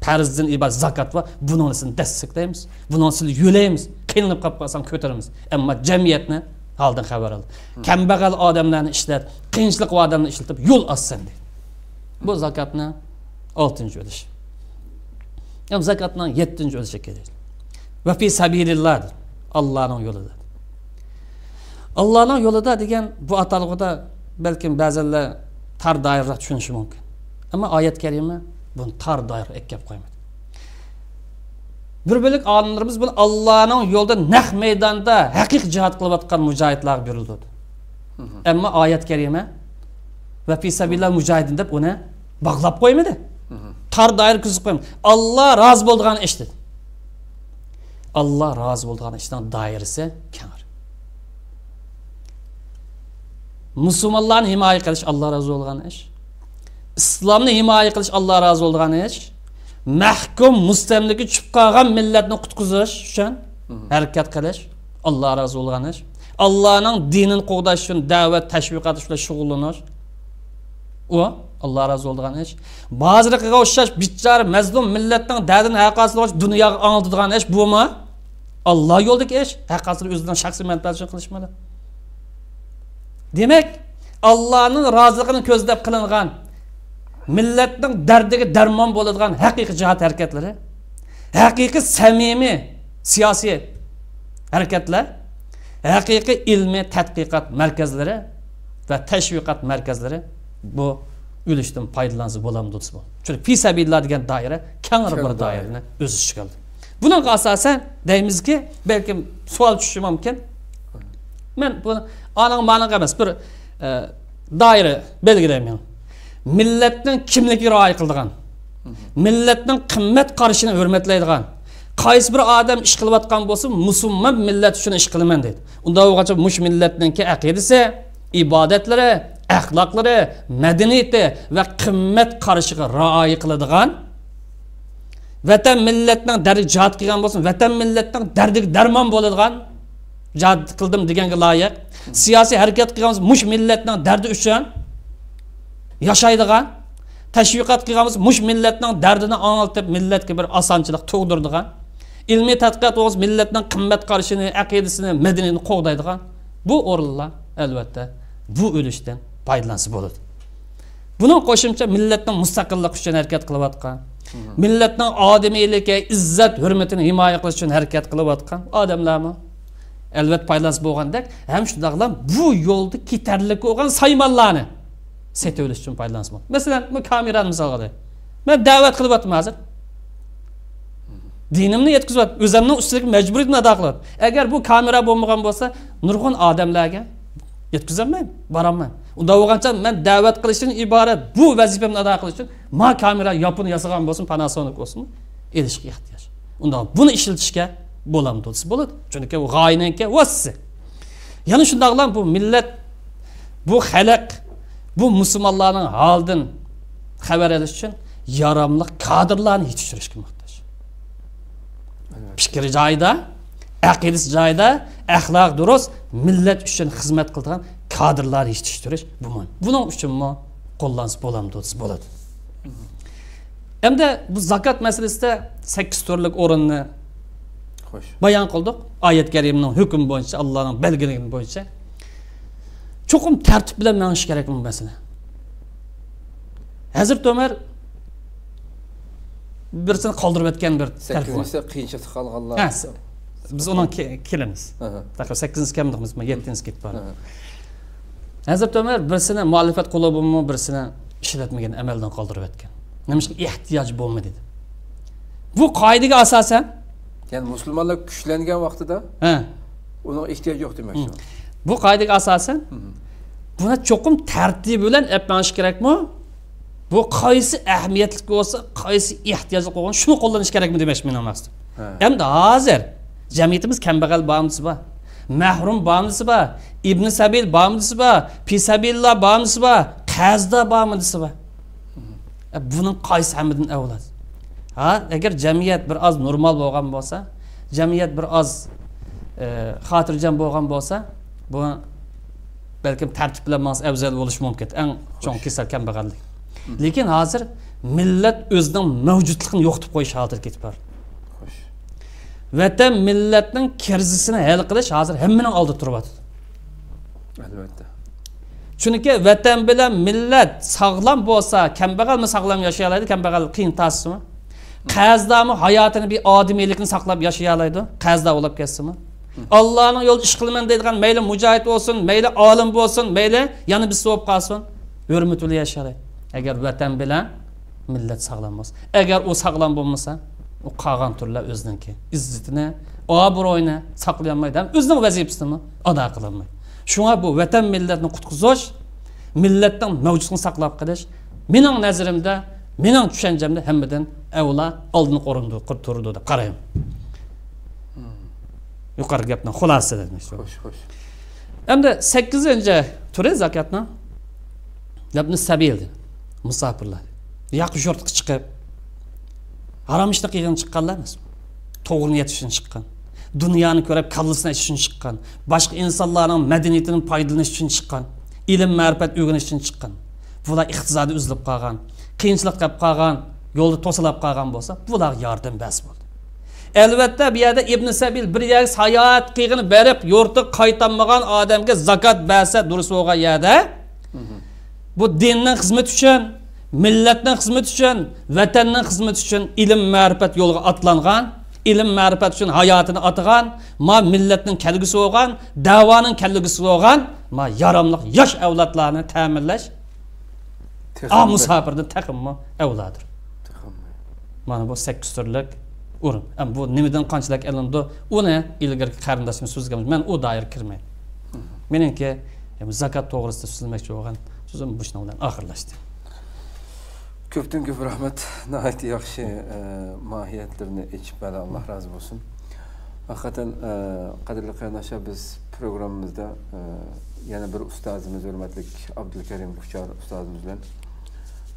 پەرزدىن ئىبارەت زاكات بار. بۇنىڭ ئۈستىنى دەسسىكلەيمىز. بۇنىڭ ئۈستىنى يۆلەيمىز. قىينىلىپ قاپ قالساڭ كۆتۈرىمىز. ئەمما جەمئىيەتنى ھالدىن خەۋەر ئال. كەمبەغەل ئادەملەرنى ئىشلەت. قىيىنچىلىق بار ئادەمنى ئىشلىتىپ يول ئاچ سەن دەيدۇ. بۇ زاكاتنىڭ ئالتىنچى ئۈلۈشى. يەنى زاكاتنىڭ يەتتىنچى ئۈلۈشىگە كېلەيلى. ۋە فى سەبىلىللا، ئاللانىڭ يولىدا. ئاللانىڭ يولىدا دېگەن بۇ ئاتالغۇدا بەلكىم بەزىلەر تار دائىرىلەر چۈشىنىشى مۇمكىن. ئەمما ئايەت كەرىمە بۇنى تار دائىرىگە ئەكەپ قويمىدى. بىر بۆلەك ئالىملىرىمىز بۇنى ئاللانىڭ يولىدا نەق مەيداندا ھەقىقىي جىھاد قىلىۋاتقان مۇجاھىدلارغا بۇيرۇلدى. ئەمما ئايەت كەرىمە ۋە فى سەبىلىللا مۇجاھىدىن دەپ ئۇنى باغلاپ قويمىدى. تار دائىرە كىرگۈزۈپ قويمىدى. ئاللا رازى بولىدىغان ئىش دېدى. ئاللا رازى بولىدىغان ئىشنىڭ دائىرىسى كەڭرى. مۇسۇلمانلارنى ھىمايە قىلىش ئاللا رازى بولىدىغان ئىش. ئىسلامنى ھىمايە قىلىش ئاللا رازى بولىدىغان ئىش. مەھكۇم مۇستەملىكە چۈشۈپ قالغان مىللەتنى قۇتقۇزۇش ئۈچۈن ھەرىكەت قىلىش ئاللا رازى بولىدىغان ئىش. ئاللانىڭ دىنىنى قوغداش ئۈچۈن دەۋەت، تەشۋىقات ئىش بىلەن شۇغۇللىنىش، ئۇ ئاللا رازى بولىدىغان ئىش. بازىرقىغا ئوخشاش بىچارە مەزلۇم مىللەتنىڭ دەردىنى ھەر قايسى بولغاچ دۇنياغا ئاڭلىتىدىغان ئىش، بۇمۇ ئاللا يولىدىكى ئىش. ھەر قايسى ئۆزىنىڭ شەخسىي مەنپەئەتى ئۈچۈن قىلىشمىدى. دېمەك، ئاللانىڭ رازىلىقىنى كۆزلەپ قىلىنغان، مىللەتنىڭ دەردىگە دەرمان بولىدىغان ھەقىقىي جىھاد ھەرىكەتلىرى، ھەقىقىي سەمىمىي سىياسىي ھەرىكەتلەر، ھەقىقىي ئىلمىي تەتقىقات مەركەزلىرى ۋە تەشۋىقات مەركەزلىرى بۇ ئۈلۈشتىن پايدىلانسا بولامدۇ دېسە بولىدۇ. چۈنكى فى سەبىلىللا دېگەن دائىرە كەڭرى بىر دائىرىنى ئۆز ئىچىگە ئالدى. بۇنىڭغا ئاساسەن دەيمىزكى، بەلكىم سوئال چۈشۈشى مۇمكىن. مەن بۇنى ئانىڭ مانىڭغا ئەمەس، بىر، ئە، دائىرە بەلگىلەيمەن. مىللەتنىڭ كىملىكىگە رىئايە قىلىدىغان، مىللەتنىڭ قىممەت قارىشىنى ھۆرمەتلەيدىغان، قايسى بىر ئادەم ئىش قىلىۋاتقان بولسا، مۇسۇلمان مىللەت ئۈچۈن ئىش قىلىمەن دەيدۇ. ئۇنداق بولغاچقا مۇشۇ مىللەتنىڭكى ئەقىدىسى، ئىبادەتلىرى، ئەخلاقلىرى، مەدەنىيىتى ۋە قىممەت قارىشىغا رىئايە قىلىدىغان، ۋەتەن مىللەتنىڭ دەردىگە جىھاد قىلغان بولسۇن، ۋەتەن مىللەتنىڭ دەردىگە دەرمان بولىدىغان، جىھاد قىلدىم دېگەنگە لايىق، سىياسىي ھەرىكەت قىلغان بولسا، مۇشۇ مىللەتنىڭ دەردى ئۈچۈن ياشايدىغان، تەشۋىقات قىلغان بولسا، مۇشۇ مىللەتنىڭ دەردىنى ئاڭلىتىپ، مىللەتكە بىر ئاسانچىلىق تۇغدۇرىدىغان، ئىلمىي تەتقىقات بولسا، مىللەتنىڭ قىممەت قارىشىنى، ئەقىدىسىنى، مەدەنىيىتىنى قوغدايدىغان بۇ ئورۇنلار، ئەلۋەتتە، بۇ ئۈلۈشتىن پايدىلانسا بولىدۇ. بۇنىڭ قوشۇمچە مىللەتنىڭ مۇستەقىللىقى ئۈچۈن ھەرىكەت قىلىۋاتقان، مىللەتنىڭ ئادىمىيلىكى، ئىززەت، ھۆرمىتىنى ھىمايە قىلىش ئۈچۈن ھەرىكەت قىلىۋاتقان ئادەملەرمۇ ئەلۋەتتە پايدىلانسا بولغاندەك، ھەم شۇنداقلا بۇ يولدا كېتەرلىك بولغان سايمانلارنى سېتىۋېلىش ئۈچۈن پايدىلانسا بولىدۇ. مەسىلەن، بۇ كامېرانى مىسالغا ئالايلى. مەن دەۋەت قىلىۋاتىمەن ھازىر. دىنىمنى يەتكۈزۈۋاتىمەن. ئۆزۈمنىڭ ئۈستىدىكى مەجبۇرىيىتىمنى ئادا قىلىۋاتىمەن. ئەگەر بۇ كامېرا بولمىغان بولسا، نۇرغۇن ئادەملەرگە يەتكۈزەلمەيمەن، بارالمايمەن. ئۇنداق بولغانچە مەن دەۋەت قىلىشتىن ئىبارەت بۇ ۋەزىپەمنى ئادا قىلىش ئۈچۈن ما كامېرا ياپون ياسىغان بولسۇن، پاناسونىك بولسۇن، ئېلىشقا ئېھتىياج. ئۇنداق بۇنى ئىشلىتىشكە بولامدۇ دېسە بولىدۇ. چۈنكى بۇ غايىنىڭكى ۋاسىتىسى. يەنە شۇنداقلا بۇ مىللەت، بۇ خەلق، بۇ مۇسۇلمانلارنىڭ ھالىدىن خەۋەر ئېلىش ئۈچۈن ياراملىق كادىرلارنى يېتىشتۈرۈشكە موھتاج. پىكرى جايىدا، ئەقىدىسى جايىدا، ئەخلاقى دۇرۇس، مىللەت ئۈچۈن خىزمەت قىلىدىغان كادىرلار يېتىشتۈرۈش بۇ مۇھىم. بۇنىڭ ئۈچۈنمۇ قوللانسا بولامدۇ دېسە بولىدۇ. ئەمدى بۇ زاكات مەسىلىسىدە سەككىز تۈرلۈك ئورۇننى خوش. بايان قىلدۇق. ئايەت كەرىمىنىڭ ھۆكمى بويىچە، ئاللانىڭ بەلگىلىگىنى بويىچە چوقۇم تەرتىپ بىلەن مېڭىش كېرەك بۇ مەسىلە. ھەزرىتى ئۆمەر بىرسىنى قالدۇرۇپ ئۆتكەن بىر تەرىپى بار. سەككىزىنچىسى قىيىنچىلىقتا قالغانلار. ھە، س-، بىز ئۇنىڭ كە-، كېلىمىز. ئەھە. تاكى سەككىزىنچىسى كەلمىدۇق، بىز يەتتىنچىسى كېتىپ بارىمىز. ئەھە. ھەزرىتى ئۆمەر بىرسىنى مۇئەللىپەت قۇلۇبىمۇ بىرسىنى ئىشلەتمىگەن، ئەمەلدىن قالدۇرۇۋەتكەن. نېمىشقا؟ ئېھتىياج بولمىدى دېدى. بۇ قائىدىگە ئاساسەن، يەنى مۇسۇلمانلار كۈچلەنگەن ۋاقتىدا ھە. ئۇنىڭ ئېھتىياجى يوق دېمەكچى. بۇ قائىدىگە ئاساسەن، بۇنى چوقۇم تەرتىپى بىلەن ئېلىپ مېڭىش كېرەكمۇ؟ بۇ قايسى ئەھمىيەتلىك بولسا، قايسى ئېھتىياجلىق بولغان، شۇنى قوللىنىش كېرەكمۇ دېمەكچى مېنىڭ مەقسىتىم. ھە. ئەمدى ھازىر جەمئىيىتىمىز كەمبەغەل بارمىدىسى بار، مەھرۇم بارمىدىسى بار، ئىبنى سەبىل بارمىدىسى بار، پىسەبىللا بارمىدىسى بار، قەرزدار بارمىدىسى بار. ئە، بۇنىڭ قايسى ھەممىدىن ئەۋلا؟ ھا، ئەگەر جەمئىيەت بىر ئاز نورمال بولغان بولسا، جەمئىيەت بىر ئاز، ئە، خاتىرجەم بولغان بولسا، بۇ بەلكىم تەرتىپ بىلەن ماڭسا ئەۋزەل بولۇشى مۇمكىن. ئەڭ چوڭ كېسەل كەمبەغەللىك. لېكىن ھازىر مىللەت ئۆزىنىڭ مەۋجۇتلۇقىنى يوقىتىپ قويۇش ھالىتىگە كېتىپ بارىدۇ. خوش. ۋەتەن مىللەتنىڭ كىرىزىسىنى ھەل قىلىش ھازىر ھەممىنىڭ ئالدىدا تۇرۇۋاتىدۇ. ئەلۋەتتە. چۈنكى ۋەتەن بىلەن مىللەت ساغلام بولسا، كەمبەغەلمۇ ساغلام ياشىيالايدۇ، كەمبەغەل قىيىن تارتسىمۇ. قەرزدارمۇ ھاياتىنى، بىر ئادىمىيلىكىنى ساقلاپ ياشىيالايدۇ، قەرزدار بولۇپ كەتسىمۇ. ئاللانىڭ يولىدا ئىش قىلىمەن دەيدىغان مەيلى مۇجاھىد بولسۇن، مەيلى ئالىم بولسۇن، مەيلى يەنە بىرسى بولۇپ قالسۇن، ھۆرمىتى بىلەن ياشايدۇ. ئەگەر ۋەتەن بىلەن مىللەت ساغلام بولسا، ئەگەر ئۇ ساغلام بولمىسا، ئۇ قالغان تۈرلەر ئۆزىنىڭكى ئىززىتىنى، ئابرۇيىنى ساقلىيالمايدۇ ھەم ئۆزىنىڭ ۋەزىپىسىنىمۇ ئادا قىلالمايدۇ. شۇڭا بۇ ۋەتەن مىللەتنى قۇتقۇزۇش، مىللەتنىڭ مەۋجۇتلۇقىنى ساقلاپ قېلىش مېنىڭ نەزىرىمدە، مېنىڭ چۈشەنچەمدە ھەممىدىن ئەۋلا ئالدىنقى ئورۇندا تۇرىدۇ دەپ قارايمەن. يۇقىرىقى گەپنىڭ خۇلاسىسى دېدىم. خوش، خوش. ئەمدى سەككىزىنچى تۈرى زاكاتنىڭ ئىبنى سەبىل، مۇساپىرلار. ياقا يۇرتقا چىقىپ، ھارام ئىشنى قىلغىلى چىققانلار ئەمەس. توغرىنى ئېيتىش ئۈچۈن چىققان. دۇنيانى كۆرۈپ، كاللىسىنى ئېچىش ئۈچۈن چىققان. باشقا ئىنسانلارنىڭ مەدەنىيىتىدىن پايدىلىنىش ئۈچۈن چىققان. ئىلىم-مەرىپەت ئۆگىنىش ئۈچۈن چىققان. بۇلار ئىقتىسادى ئۈزۈلۈپ قالغان، قىيىنچىلىق كەپ قالغان، يولدا توسۇلۇپ قالغان بولسا، بۇلارغا ياردەم بەرسە بولدى. ئەلۋەتتە، بۇ يەردە ئىبنى سەبىل بىر يەرگە ساياھەت قىلغىلى بېرىپ، يۇرتىغا قايتالمىغان ئادەمگە زاكات بەرسە دۇرۇس بولغان يەردە، بۇ دىننىڭ خىزمىتى ئۈچۈن، مىللەتنىڭ خىزمىتى ئۈچۈن، ۋەتەننىڭ خىزمىتى ئۈچۈن ئىلىم-مەرىپەت يولىغا ئاتلانغان، ئىلىم-مەرىپەت ئۈچۈن ھاياتىنى ئاتىغان، ما مىللەتنىڭ كەلگۈسى بولغان، دەۋانىڭ كەلگۈسى بولغان، ما ياراملىق ياش ئەۋلادلارنى تەمىنلەش تېخىمۇ ئا مۇساپىردىن تېخىمۇ ئەۋلادۇر. تېخىمۇ. مانا بۇ سەككىز تۈرلۈك ئورۇن. ئەمما بۇ نېمىدىن قانچىلىك ئېلىنىدۇ، ئۇنى ئىلگىرىكى قېرىنداشلىرىم سۆزلىگەن، مەن ئۇ دائىرىگە كىرمەيمەن. مېنىڭكى، ئە، بۇ زاكات توغرىسىدا سۆزلىمەكچى بولغان سۆزۈم بۇ شۇنىڭ بىلەن ئاخىرلاشتى. كۆپتىن كۆپ رەھمەت. ناھايىتى ياخشى، ئە، ماھىيەتلىرىنى ئېچىپ بەردى. ئاللا رازى بولسۇن. ھەقىقەتەن، ئە، قەدىرلىك قېرىنداشلار، بىز پروگراممىمىزدا، ئە، يەنە بىر ئۇستازىمىز، ھۆرمەتلىك ئابدۇلكەرىم كۇچار ئۇستازىمىز بىلەن،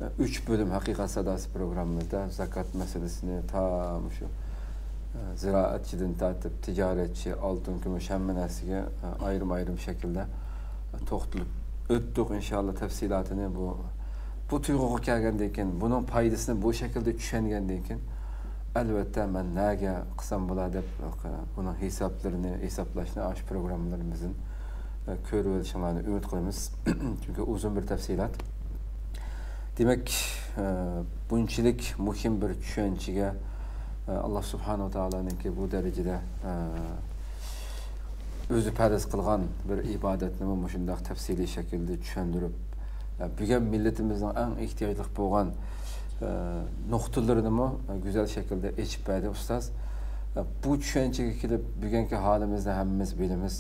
ئە، ئۈچ بۆلۈم ھەقىقەت ساداسى پروگراممىمىزدا زاكات مەسىلىسىنى تا مۇشۇ، ئە، زىرائەتچىدىن تارتىپ تىجارەتچى، ئالتۇن، كۈمۈش ھەممە نەرسىگە، ئە، ئايرىم-ئايرىم شەكىلدە، ئە، توختىلىپ ئۆتتۇق. ئىنشاللا تەپسىلاتىنى بۇ، بۇ تۇيغۇغا كەلگەندىن كېيىن، بۇنىڭ پايدىسىنى بۇ شەكىلدە چۈشەنگەندىن كېيىن، ئەلۋەتتە، مەن نەگە قىلسام بولا دەپ، بۇنىڭ ھېسابلىرىنى ھېسابلاشنى ئاشۇ پروگراممىلىرىمىزدىن، ئە، كۆرۈۋېلىشىڭلارنى ئۈمىد قىلىمىز. چۈنكى ئۇزۇن بىر تەپسىلات. دېمەك، ئە، بۇنچىلىك مۇھىم بىر چۈشەنچىگە، ئە، ئاللا سۇبھانەھۇ ۋە تائالانىڭكى بۇ دەرىجىدە، ئە، ئۆزى پەرز قىلغان بىر ئىبادەتنىمۇ مۇشۇنداق تەپسىلىي شەكىلدە چۈشەندۈرۈپ، ئە، بۈگۈن مىللىتىمىزنىڭ ئەڭ ئېھتىياجلىق بولغان، ئە، نۇقتىلىرىنىمۇ، ئە، گۈزەل شەكىلدە ئېچىپ بەردى ئۇستاز. ئە، بۇ چۈشەنچىگە كېلىپ، بۈگۈنكى ھالىمىزنى ھەممىمىز بىلىمىز.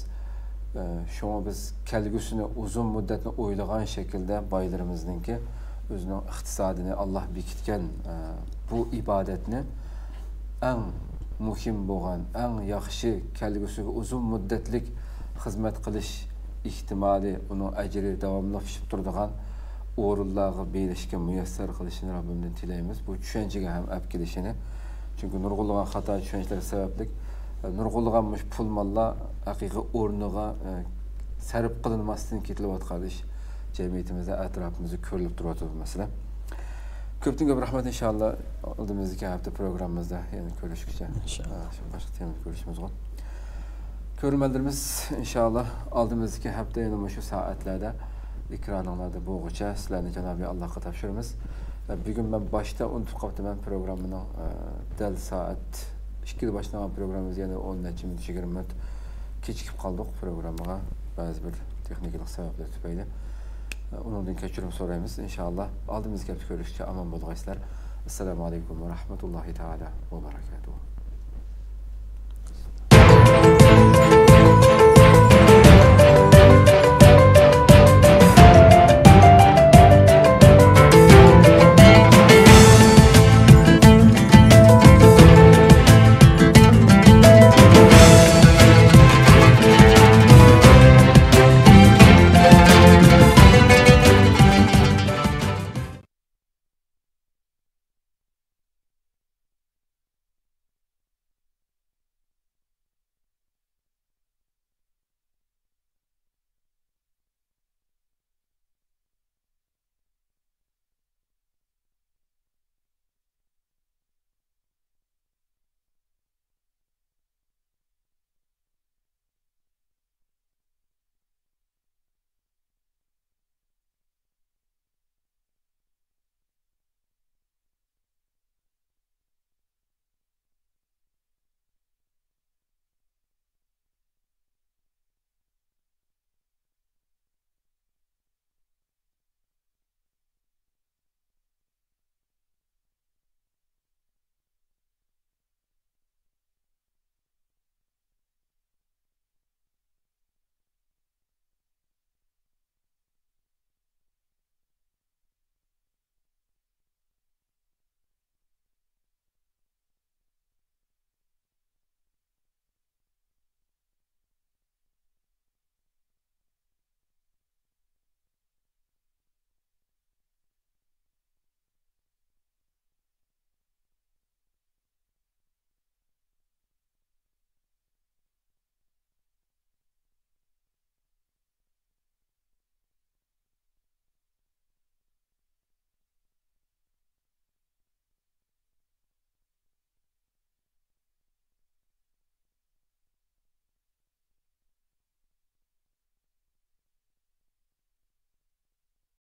ئە، شۇڭا بىز كەلگۈسىنى، ئۇزۇن مۇددەتنى ئويلىغان شەكىلدە بايلىرىمىزنىڭكى ئۆزىنىڭ ئىقتىسادىنى ئاللا بېكىتكەن، ئە، بۇ ئىبادەتنى ئەڭ مۇھىم بولغان، ئەڭ ياخشى، كەلگۈسىگە ئۇزۇن مۇددەتلىك خىزمەت قىلىش ئېھتىمالى، ئۇنىڭ ئەجرى داۋاملىق پىشىپ تۇرىدىغان ئورۇنلارغا بېرىشكە مۇيەسسەر قىلىشىنى رەببىمدىن تىلەيمىز. بۇ چۈشەنچىگە ھەم ئەپ كېلىشىنى. چۈنكى نۇرغۇنلىغان خاتا چۈشەنچىلەر سەۋەبلىك، نۇرغۇنلىغان مۇشۇ پۇل ماللار ھەقىقىي ئورنىغا، ئە، سەرپ قىلىنماستىن كېتىلىۋاتقان ئىش جەمئىيىتىمىزدە، ئەتراپىمىزدا كۆرۈلۈپ تۇرۇۋاتىدۇ بۇ مەسىلە. كۆپتىن كۆپ رەھمەت، ئىنشاللا ئالدىمىزدىكى ھەپتە پروگراممىمىزدا يەنە كۆرۈشكىچە. ئىنشاللا. ئە، شۇ باشقا تېمىدا كۆرۈشىمىزغۇ. كۆرۈرمەنلىرىمىز، ئىنشاللا ئالدىمىزدىكى ھەپتە يەنە مۇشۇ سائەتلەردە ئېكرانىڭلاردا بولغۇچە سىلەرنى جانابى ئاللاھقا تاپشۇرىمىز. ئە، بۈگۈن مەن باشتا ئۇنتۇپ قاپتىمەن پروگراممىنىڭ، ئە، دەل سائەت ئىككىدە باشلانغان پروگراممىمىز يەنە ئون نەچچە مىنۇت، يىگىرمە مىنۇت كېچىكىپ قالدۇق پروگراممىغا. بەزى بىر تېخنىكىلىق سەۋەبلەر تۈپەيلى. ئۇنىڭدىن كەچۈرۈم سورايمىز، ئىنشائاللا. ئالدىمىزدىكى ھەپتە كۆرۈشكىچە ئامان بولغايسىلەر. ئەسسالامۇ ئەلەيكۇم ۋە رەھمەتۇللاھى تائالا ۋە بەرەكاتۇھۇ.